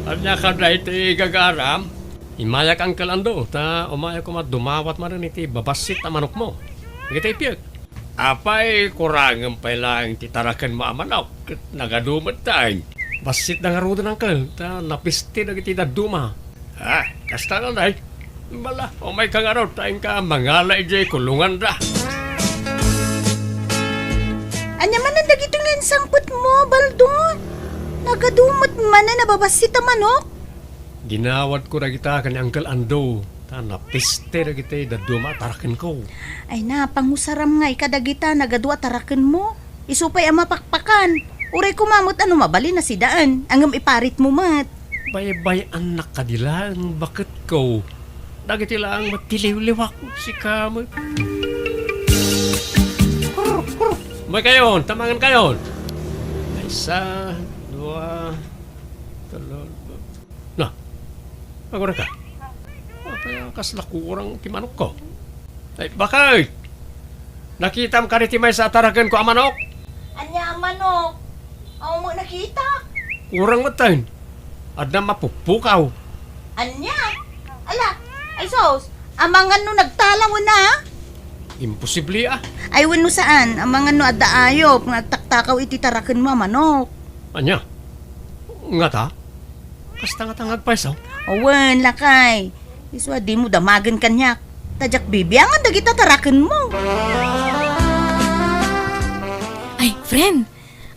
Ania ka daytoy gagaram? Immayak, Uncle Ando, ta umayak koma dumawat manen iti babassit a manokmo. Dagiti ippiek. Apay, kurangem pay laeng ti tarakenmo a manok, ket nagadu met tay. Bassitda ngaruden, Uncle, ta napiste dagiti dadduma. Ah, kasta ngay. Bala, umayka ngarud, ta inka mangala idiay kulonganda. Ania manen dagitoy nga insangpetmo, Baldo? Nagadu met manen a babassit a manok? Dinawatko dagita ken ni Uncle Ando, ta napiste dagiti dadduma a tarakenko. Ay na, pangusaram ngay kadagita nagadu a tarakenmo. Isu pay a mapakpakan. Uray koma met a no mabalin a sidaen, ngem iparitmo met. Baybay-annak kadi laeng, baketko. Dagiti laeng met ti liwliwak, sika met. Umaykayon, ta mangankayon. Maysa, dua, tello, Na, agurayka. Apay a kasla kurang ti manokko? Ay, bakay! Nakitam kadi ti maysa a tarakenko a manok? Ania a manok? Awan met nakita. Kurang metten. Adda mapukpukaw. Ania? Ala, ay sus, amangan no nagtalaw na? Imposible, ah. Ay, wenno saan, amangan no adda ayop nga agtaktakaw iti tarakenmo a manok. Ania? Ngata? Kasta ngata nga agpayso? Wen, lakay. Isu a dimo damagen kaniak. Ta diak bibiangan dagita tarakenmo. Ay, friend,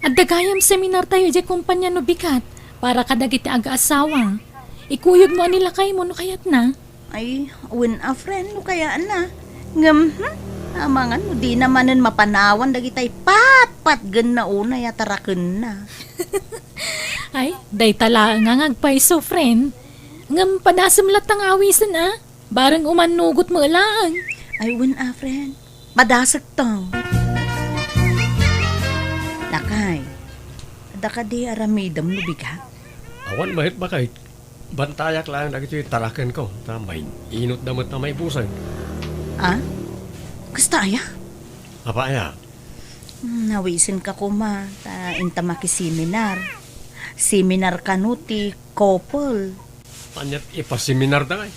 adda gayam seminartayo idiay kompania no bigat para kadagiti agaasawa. Ikuyogmo a ni lakaymo no kayatna. Ay, wen a friend, no kayatna. Ngem, hmm, amangan no dina manen mapanawan dagitay patpatgenna unay a tarakenna. Ay, dayta laeng nga agpayso, friend. Ngem padasem latta nga awisen, a? Bareng umannugot met laeng. Ay, wen a friend. Padasekto. Lakay, adda kadi aramidem no bigat? Awan met, bakay. Bantayak laeng dagitoy tarakenko, ta mainutda met a maibusag. Ah? Kasta aya? Apay aya? Hmm, nawisenka koma, ta inta makiseminar. Seminar kano ti couple. Aniat ipaseminarda ngay?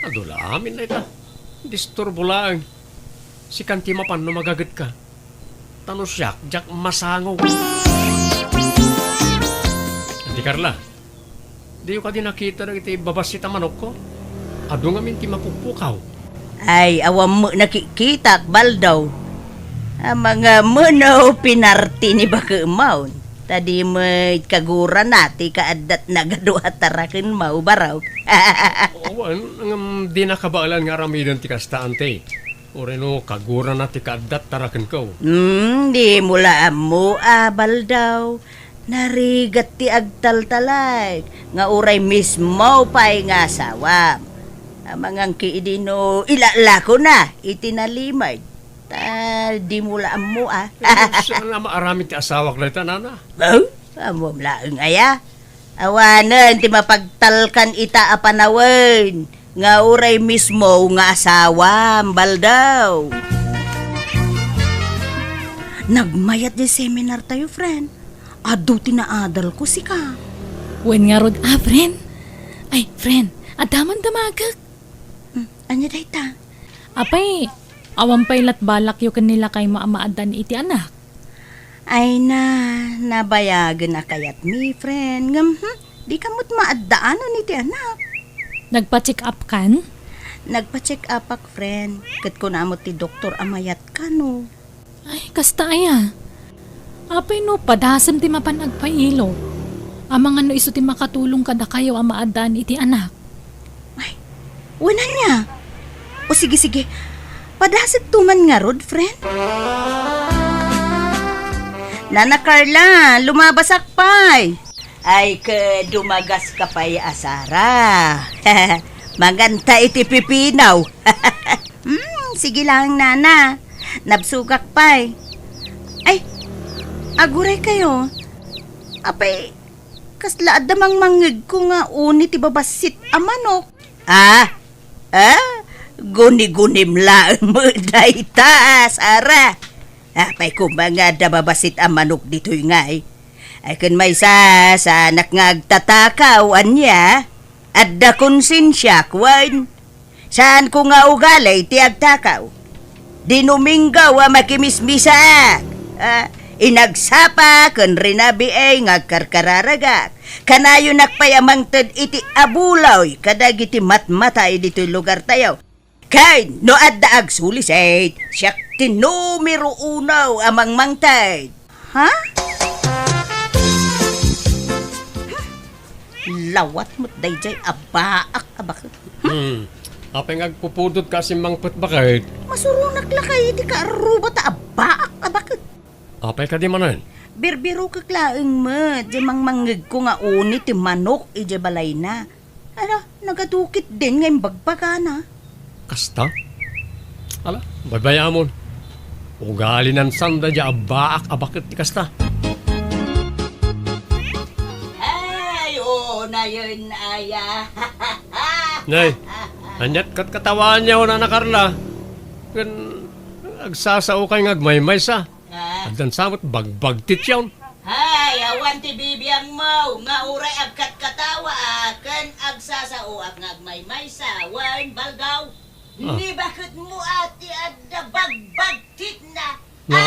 Adu la amin dayta. Disturbo laeng. Sikan ti mapan no magagetka. Ta no siak, diak masango. Adi Carla, diyo kadi nakita dagiti babassit a manokko? Adu ngamin ti mapukpukaw. Ay, awan met nakikkitak, Baldaw. Amangan no pinarti ni bakemon. Ta di met kagurana ti kaaddat nagadu a tarakenmo, barok. Awan, ngem di nakabaelan nga aramiden ti kasta, ante. Uray no kagurana ti kaaddat tarakenko. Hmm, dimo la ammo a, Baldaw. Narigat ti agtaltalek nga uray mismo pay nga asawam. Amangan ki idi no ilalakona iti nalimed. Ta dimo la ammo a. Eh, saan nga maaramid ti asawak dayta, nana? Oh, ammom laeng aya. Awanen ti mapagtalkan ita a panawen nga uray mismo nga asawam, Baldaw. Nagmayat diay seminartayo, friend. Adu ti naadalko, sika. Wen ngarud a, friend. Ay, friend, adda man damagek. Hmm, ania dayta? Apay, awan pay lat balakyo ken ni lakaymo a maaddaan iti anak? Ay na, nabayagen a kayatmi, friend. Ngem, hmm, dika met maaddaanan iti anak. Nagpa-check up kan? Nagpa-check upak, friend. Ket kuna met ti doktor a mayat kano. Ay, kasta aya. Apay no padasem ti mapan agpailo? Amangan no isu ti makatulong kadakayo a maaddaan iti anak. Ay, wen ania? O sige, sige. Padasekto man ngarud, friend. Nana Carla, lumabasak pay. Ay, ket dumagaska pay a Sara. Manganta iti pipino. Hmm, sige lang, nana. Nabsogak pay. Ay, aguray kayo. Apay, kasla adda mangmangngegko nga uni ti babassit a manok. Ah? Ah? Guni-gunim laeng met dayta, Sara. Apay koma nga adda babassit a manok ditoy ngay? Ay, ken maysa, saanak nga agtatakaw, ania? Adda konsensiak, wen? Saanko nga ugali ti agtakaw. Dinuminggaw a makimismisaak. Ah, inagsapa ken rinabii nga agkarkararagak. Kanayonak pay a mangted iti abuloy kadagiti matmatay ditoy lugartayo. Ken no adda agsulisit, siak ti numero uno a mangmangted. Ha? Lawat met daydiay a baak a baket. Hmm. Apay nga agpupudot ka a simmangpet, baket? Masuronak lakay iti kaarruba ta a baak a baket. Apay kadi manen? Birbirokek laeng met, diay mangmangngegko nga uni ti manok idiay balayna. Ala, nagatukit din nga imbagbagana. Kasta? Ala, baybayamon. Ugalinan sanda diay a baak a baket ti kasta. Ay, oo, nayon, aya. Nay, aniat katkatawaanyo, Nana Carla? Ken agsasaokay nga agmaymaysa. Ah. Addan sa met bagbagtityon. Hay, awan ti bibiangmo nga uray agkatkatawa ken agsasaoak nga agmaymaysa wen baldaw. Ah. Ni baketmo a ti adda bagbagtitna. Nga,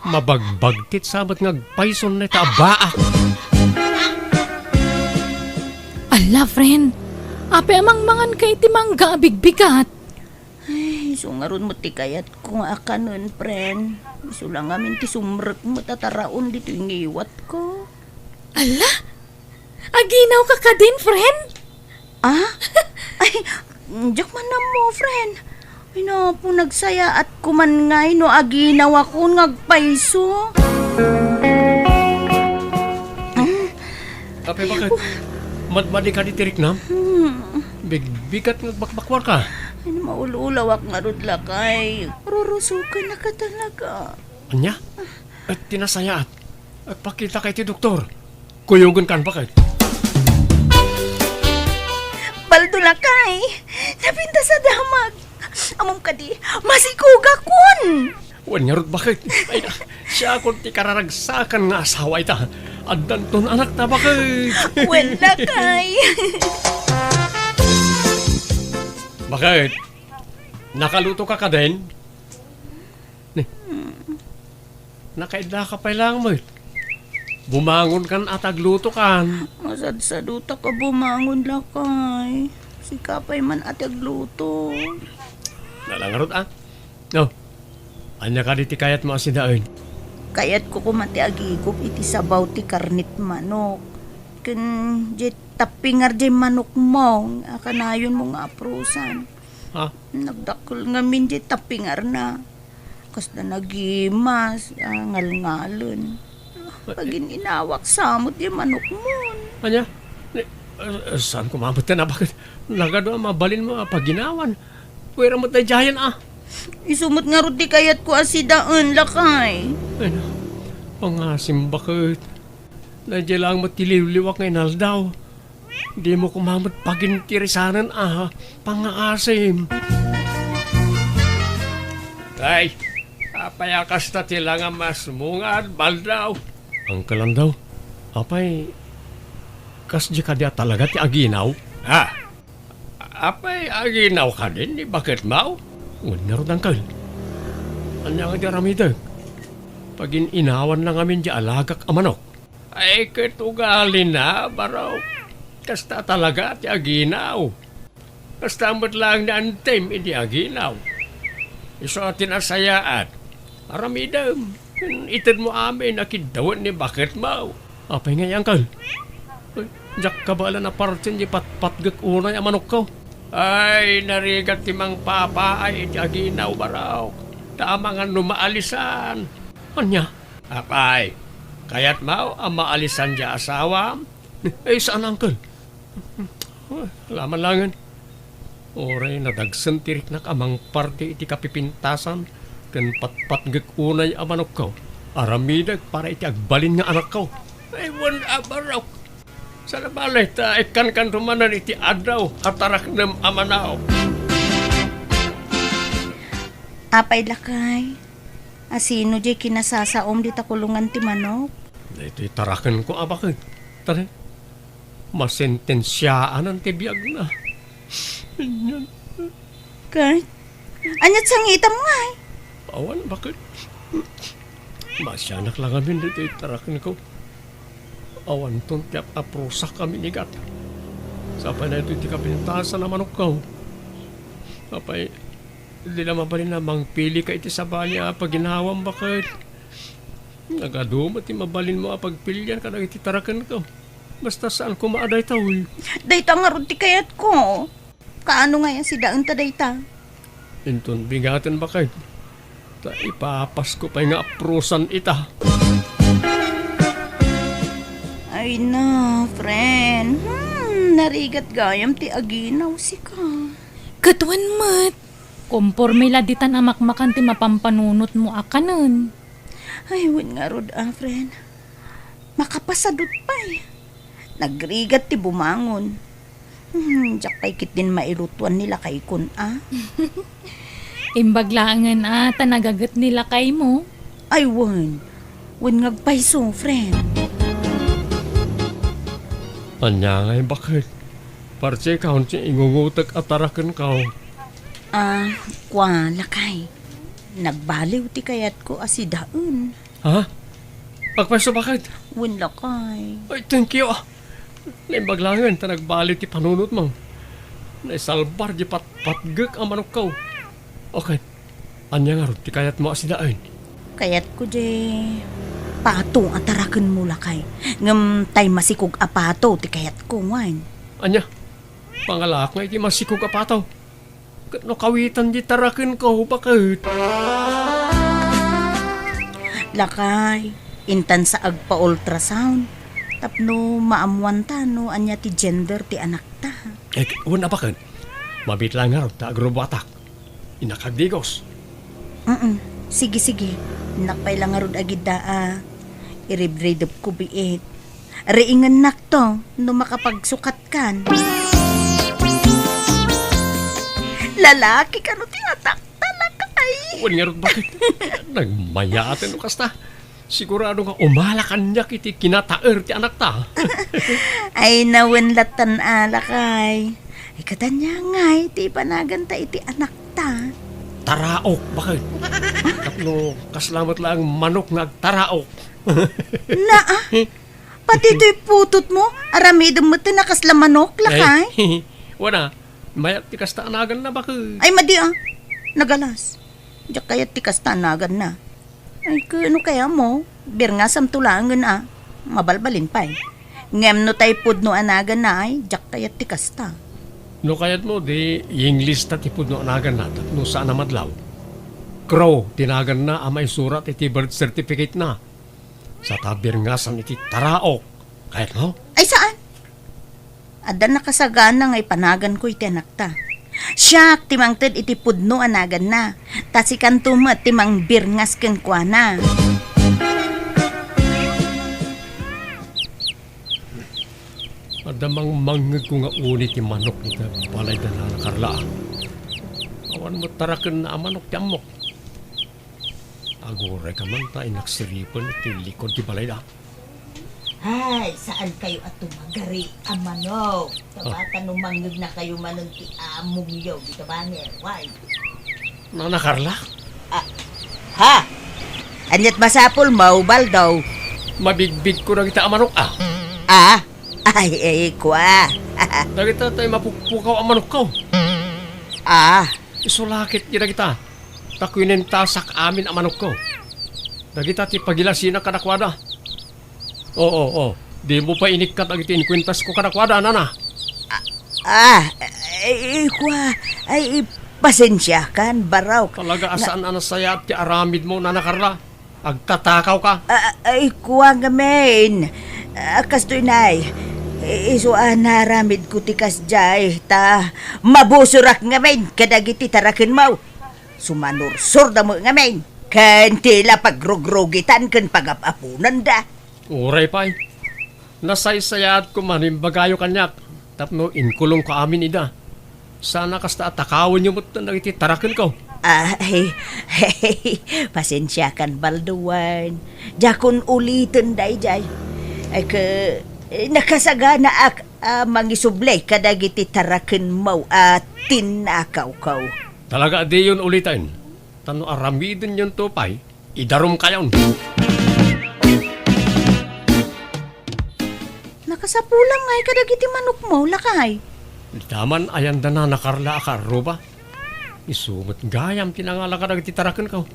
mabagbagtit sa met nga agpayson dayta a baak. La, friend, apay a mangmanganka iti mangga a bigbigat? Ay, isu ngarud met ti kayatko nga akanen, friend. Isu la ngamin ti sumrek met a taraon ditoy ngiwatko. Ala? Aginawka kadin, friend? Ah? Ay, diak man ammo, friend. Ay, napo, nagsayaatko man ngay no aginawakon nga agpayso. Apay, bakit? Madmadi ka di tiriknam? Hmm. Bigbigat nga bakbakwarka. Ay, maul-ulawak ngarud, lakay. Rurusukan na ka talaga. Anya? At tinasayaat. Agpakita ka iti doktor. Kuyogen kan, bakit? Baldo, lakay. Napintas a damag. Ammom kadi, masikugakon. Wen ngarud, bakit? Ay, siakon ti kararagsakan nga asawa ita. Addanton anakta, bakit? Wen, lakay. Bakit? Nakaluto ka kadin? Ni, nakaidlaka pay lang met. Bumangon kan a tagluto kan. Masadsadutak a bumangon, lakay. Sika pay man a tagluto. Nalangarot, ah. No, anya kadi ti kayatmo a sidaen? Kayatko koma ti agigup iti sabaw ti karnet manok. Ken di tappingar di manokmo a kanayonmo nga aprusan. Ha? Nagdakkel ngamin di tappingarna. Kasla nagimas, ah, ngalngalen. Pagin-inawak sa met di manokmon. Anya? Ni, ah, saan ko mamutan a bakit nagadu a mabalinmo a paginawan? Pwera met daydiayen, ah. Isu met ngarud ti kayatko a sidaen, lakay. Ay, na, pangasim, bakit? Daydiay lang met ti liwliwak nga inaldaw. Dimo koma met pagintirisanen a pangngaasim. Ay, apay a kasta ti langamasmo nga agbaldaw? Uncle Andaw, apay, kasdi kadi a talaga ti aginaw? Ha? Apay, aginaw kadin ni baketmaw? Wen ngarud, Uncle. Ania nga di aramidek? Pagin-inawan lang ngamin di alagak a manok. Ay, ket ugalina, baro. Kasta talaga ti aginaw. Kasta met laeng ni Antim idi aginaw. Isu a tinasayaat. Aramidem. Itedmo amin a kiddawen ni baketmo. Apay ngay, Uncle? Ay, diak kabaelan a partien di patpatgek unay a manokko. Ay, narigat ti mangpapaay iti aginaw, baro. Ta amangan no maalisan. Ania? Apay, kayatmo a maalisan ti asawam? Ay, saan, Uncle. Ala man laengen. Uray nadagsen ti riknak a mangparti iti kapipintasan ken patpatgek unay a manokko. Aramidek para iti agbalin nga anakko. Ay, wen a, baro. Saan a bale ta ikkankanto manen iti addaw a taraknem a manok. Apay, lakay? A sino diay kinasasaom dita kulongan ti manok? Daytoy tarakenko a baket. Tara, masentensiaanan ti biagna. Ania? Kurt, ania't sangitam ngay? Awan, baket. Masianak lang amin daytoy tarakenko. Awanton ti ap-aprusak a minigat. Sapay daytoy ti kapintasan a manokko. Apay, di la mabalin a mangpilika iti sabali a paginawam, baket. Nagadu met ti mabalinmo a pagpilian kadagiti tarakenko. Basta saan koma a daytoy. Dayta ngarud ti kayatko. Kaano ngay a sidaenta dayta? Inton bigaten, baket. Ta ipapasko pay nga aprusan ita. Ay na, friend. Hmm, narigat gayam ti aginaw sika. Ket wen met, komporme la ditan a makmakan ti mapampanunotmo a kanen. Ay, wen ngarud a, friend. Makapasadut pay. Nagrigat ti bumangon. Hmm, diak pay ketdin mailutuan ni lakaykon a. Imbag laengen a ta nagaget ni lakaymo. Ay, wen. Wen nga agpayso, friend. Ania ngay, baket? Parti kaon ti ingungotek a tarakenko. Ah, kua, lakay. Nagbaliw ti kayatko a sidaen. Ha? Agpayso, baket? Wen, lakay. Ay, thank you. Imbag laengen ta nagbaliw ti panunotmo. Naisalbar di patpatgek a manokko. O ket, ania ngarud ti kayatmo a sidaen? Kayatko di pato a tarakenmo, lakay. Ngem tay masikog a pato ti kayatko, wen. Ania? Pangalaak nga iti masikog a pato. Ket no kawitan di tarakenko, baket? Lakay, intan sa agpa-ultrasound tapno maammuanta no ania ti gender ti anakta. Eh, wen a baket? Mabiit laeng ngarud ta agrubuatak. Innak agdigos. Mm, sige, sige. Innak pay la ngarud agidda a iribridepko biit. Riingennakto no makapagsukatkan. Lalaki kano ti atakta, lakay? Wen ngarud, baket? Nagmayaten no kasta. Sigurado nga umala kaniak iti kinataer ti anakta. Ay, nawen lattan, lakay. Ay, ket ania ngay ti ipanaganta iti anakta? Taraok, baket? Tapno kasla met laeng manok nga agtaraok. Naa, pati toy putotmo, aramidem met ti nakasla manok, lakay? Ay, wen a, mayat ti kasta a naganna, baket. Ay, madi a. Nagalas. Diak kayat ti kasta a naganna. Ay, ket no kayatmo, birngasamto laengen a. Mabalbalin pay. Ngem no tay pudno a naganna ay, diak kayat ti kasta. No kayatmo, di English ta ti pudno a naganna tapno saan a madlaw. Crow ti naganna a maisurat iti birth certificate-na. Sa ta birngasam iti taraok. Kayatmo? Ay, saan? Adda nakasagana nga ipanaganko iti anakta. Siak ti mangted iti pudno a naganna, ta sikanto met ti mangbirngas kenkuana. Adda mangmangngegko nga uni ti manok iti balayda Nana Carla. Awan met tarakenna a manok ti ammok. Aguray ka man ta inaksiripen iti likod ti balayda. Ay, saan kayo a tumagari a manok? Tabata no mangngegna kayo manen ti amongyo, di ka banger, why? Nana Carla? Ah, ha? Aniat masapul mo, Baldo? Mabigbig ko dagita a manok, ah. Ah? Ay, ay, kwa. Dagita tay mapukpukaw a manokko. Ah. Isulakit di dagita. Ta kuinentasak amin a manokko. Dagita ti pagilasina kadakuada. Oo, oo. Dimo pay inikkat dagiti inkuentasko kadakuada, nana. Ah, ay, kwa, ay, pasensiakan, barok. Talaga a saan a nasayaat ti aramidmo, Nana Carla. Agtatakaw ka. Ah, ay, kwa ngamin. Ah, kastoy, nay. I-, isu a naramidko ti kasdiay, ta mabusorak ngamin kadagiti tarakenmo. Sumanursorda met ngamin, ken ti la pagrugrugitan ken pagap-aponanda. Uray pay. Nasaysayaatko man imbagayo kaniak tapno inkulongko amin ida. Sana kasta a takawenyo met dagiti tarakenko. Ay, pasensiakan, Baldo, wen. Diakon uliten daydiay. Ay, ke, nakasaganaak a mangisubli kadagiti tarakenmo a tinnakawko. Talaga a diyon uliten. Ta no aramidenyonto pay, idarumkayon. Nakasapulam ngay kadagiti manokmo, lakay. Daman ayanda Nana Carla a kaarruba. Isu met gayam ti nangala kadagiti tarakenko.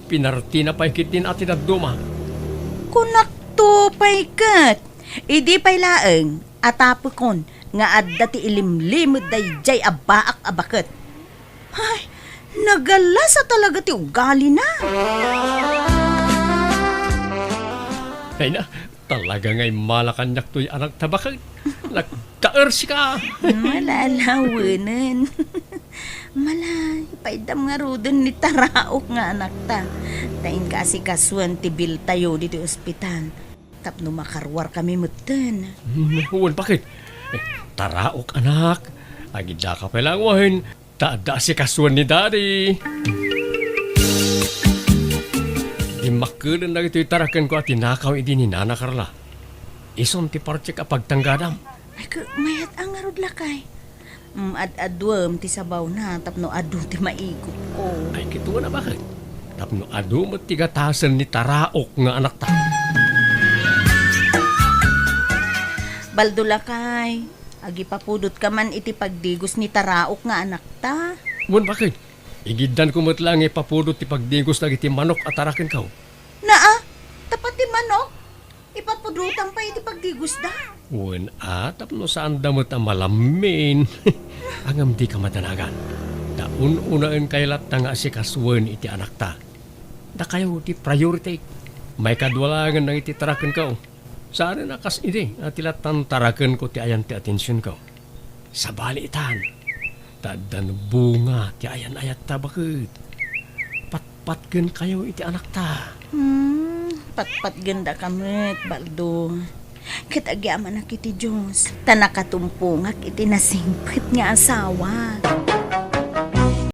Pinartina pay ketdin a ti dadduma. Kunakto pay ket, idi pay laeng a tapekon nga adda ti ilimlimed daydiay a baak a baket. Ay, nagalasa talaga ti ugalina. Ay na, talaga nga immala kaniak toy anak ta baket. Nagtaer sika. Malalawanen. Malay, paiddam ngaruden ni Taraok nga anakta. Ta inka asikasuen ti biltayo ditoy ospital. Tapno makaruarkami metten. Hmm, wen, baket? Eh, Taraok, anak. Agiddaka pay laeng wen. Ta adda asikasuen ni Daddy. Dimmakkeden dagitoy tarakenko a tinakaw idi ni Nana Carla. Isun ti partek a pagtanggadam. Ay, ka-, mayat a ngarud, lakay. Mm, ad-aduem ti sabawna tapno adu ti maigupko. Ay, kitaem a baket. Tapno adu met ti gatasen ni Taraok nga anakta. Baldo lakay, agipapudotka man iti pagdigos ni taraok nga anakta. Wen, baket, igiddanko met laeng nga ipapudot ti pagdigos dagiti manok a tarakenko. Naa, ta pati manok, ipapudotam pay iti pagdigosda. Wen a, tapno saanda met a malammin. Ngem dika madanagan. Ta un-unaenkayo latta nga asikasuen iti anakta. Dakayo ti priority. Maikadua laengen dagiti tarakenko. Saanen a kas idi a ti lattan tarakenko ti ayan ti atensionko. Sabali itan, ta addan bunga ti ayan-ayatta, baket. Patpatgenkayo iti anakta. Hmm, patpatgendaka met, Baldo. Ket agyamanak iti Dios, ta nakatumpongak iti nasingpet nga asawa.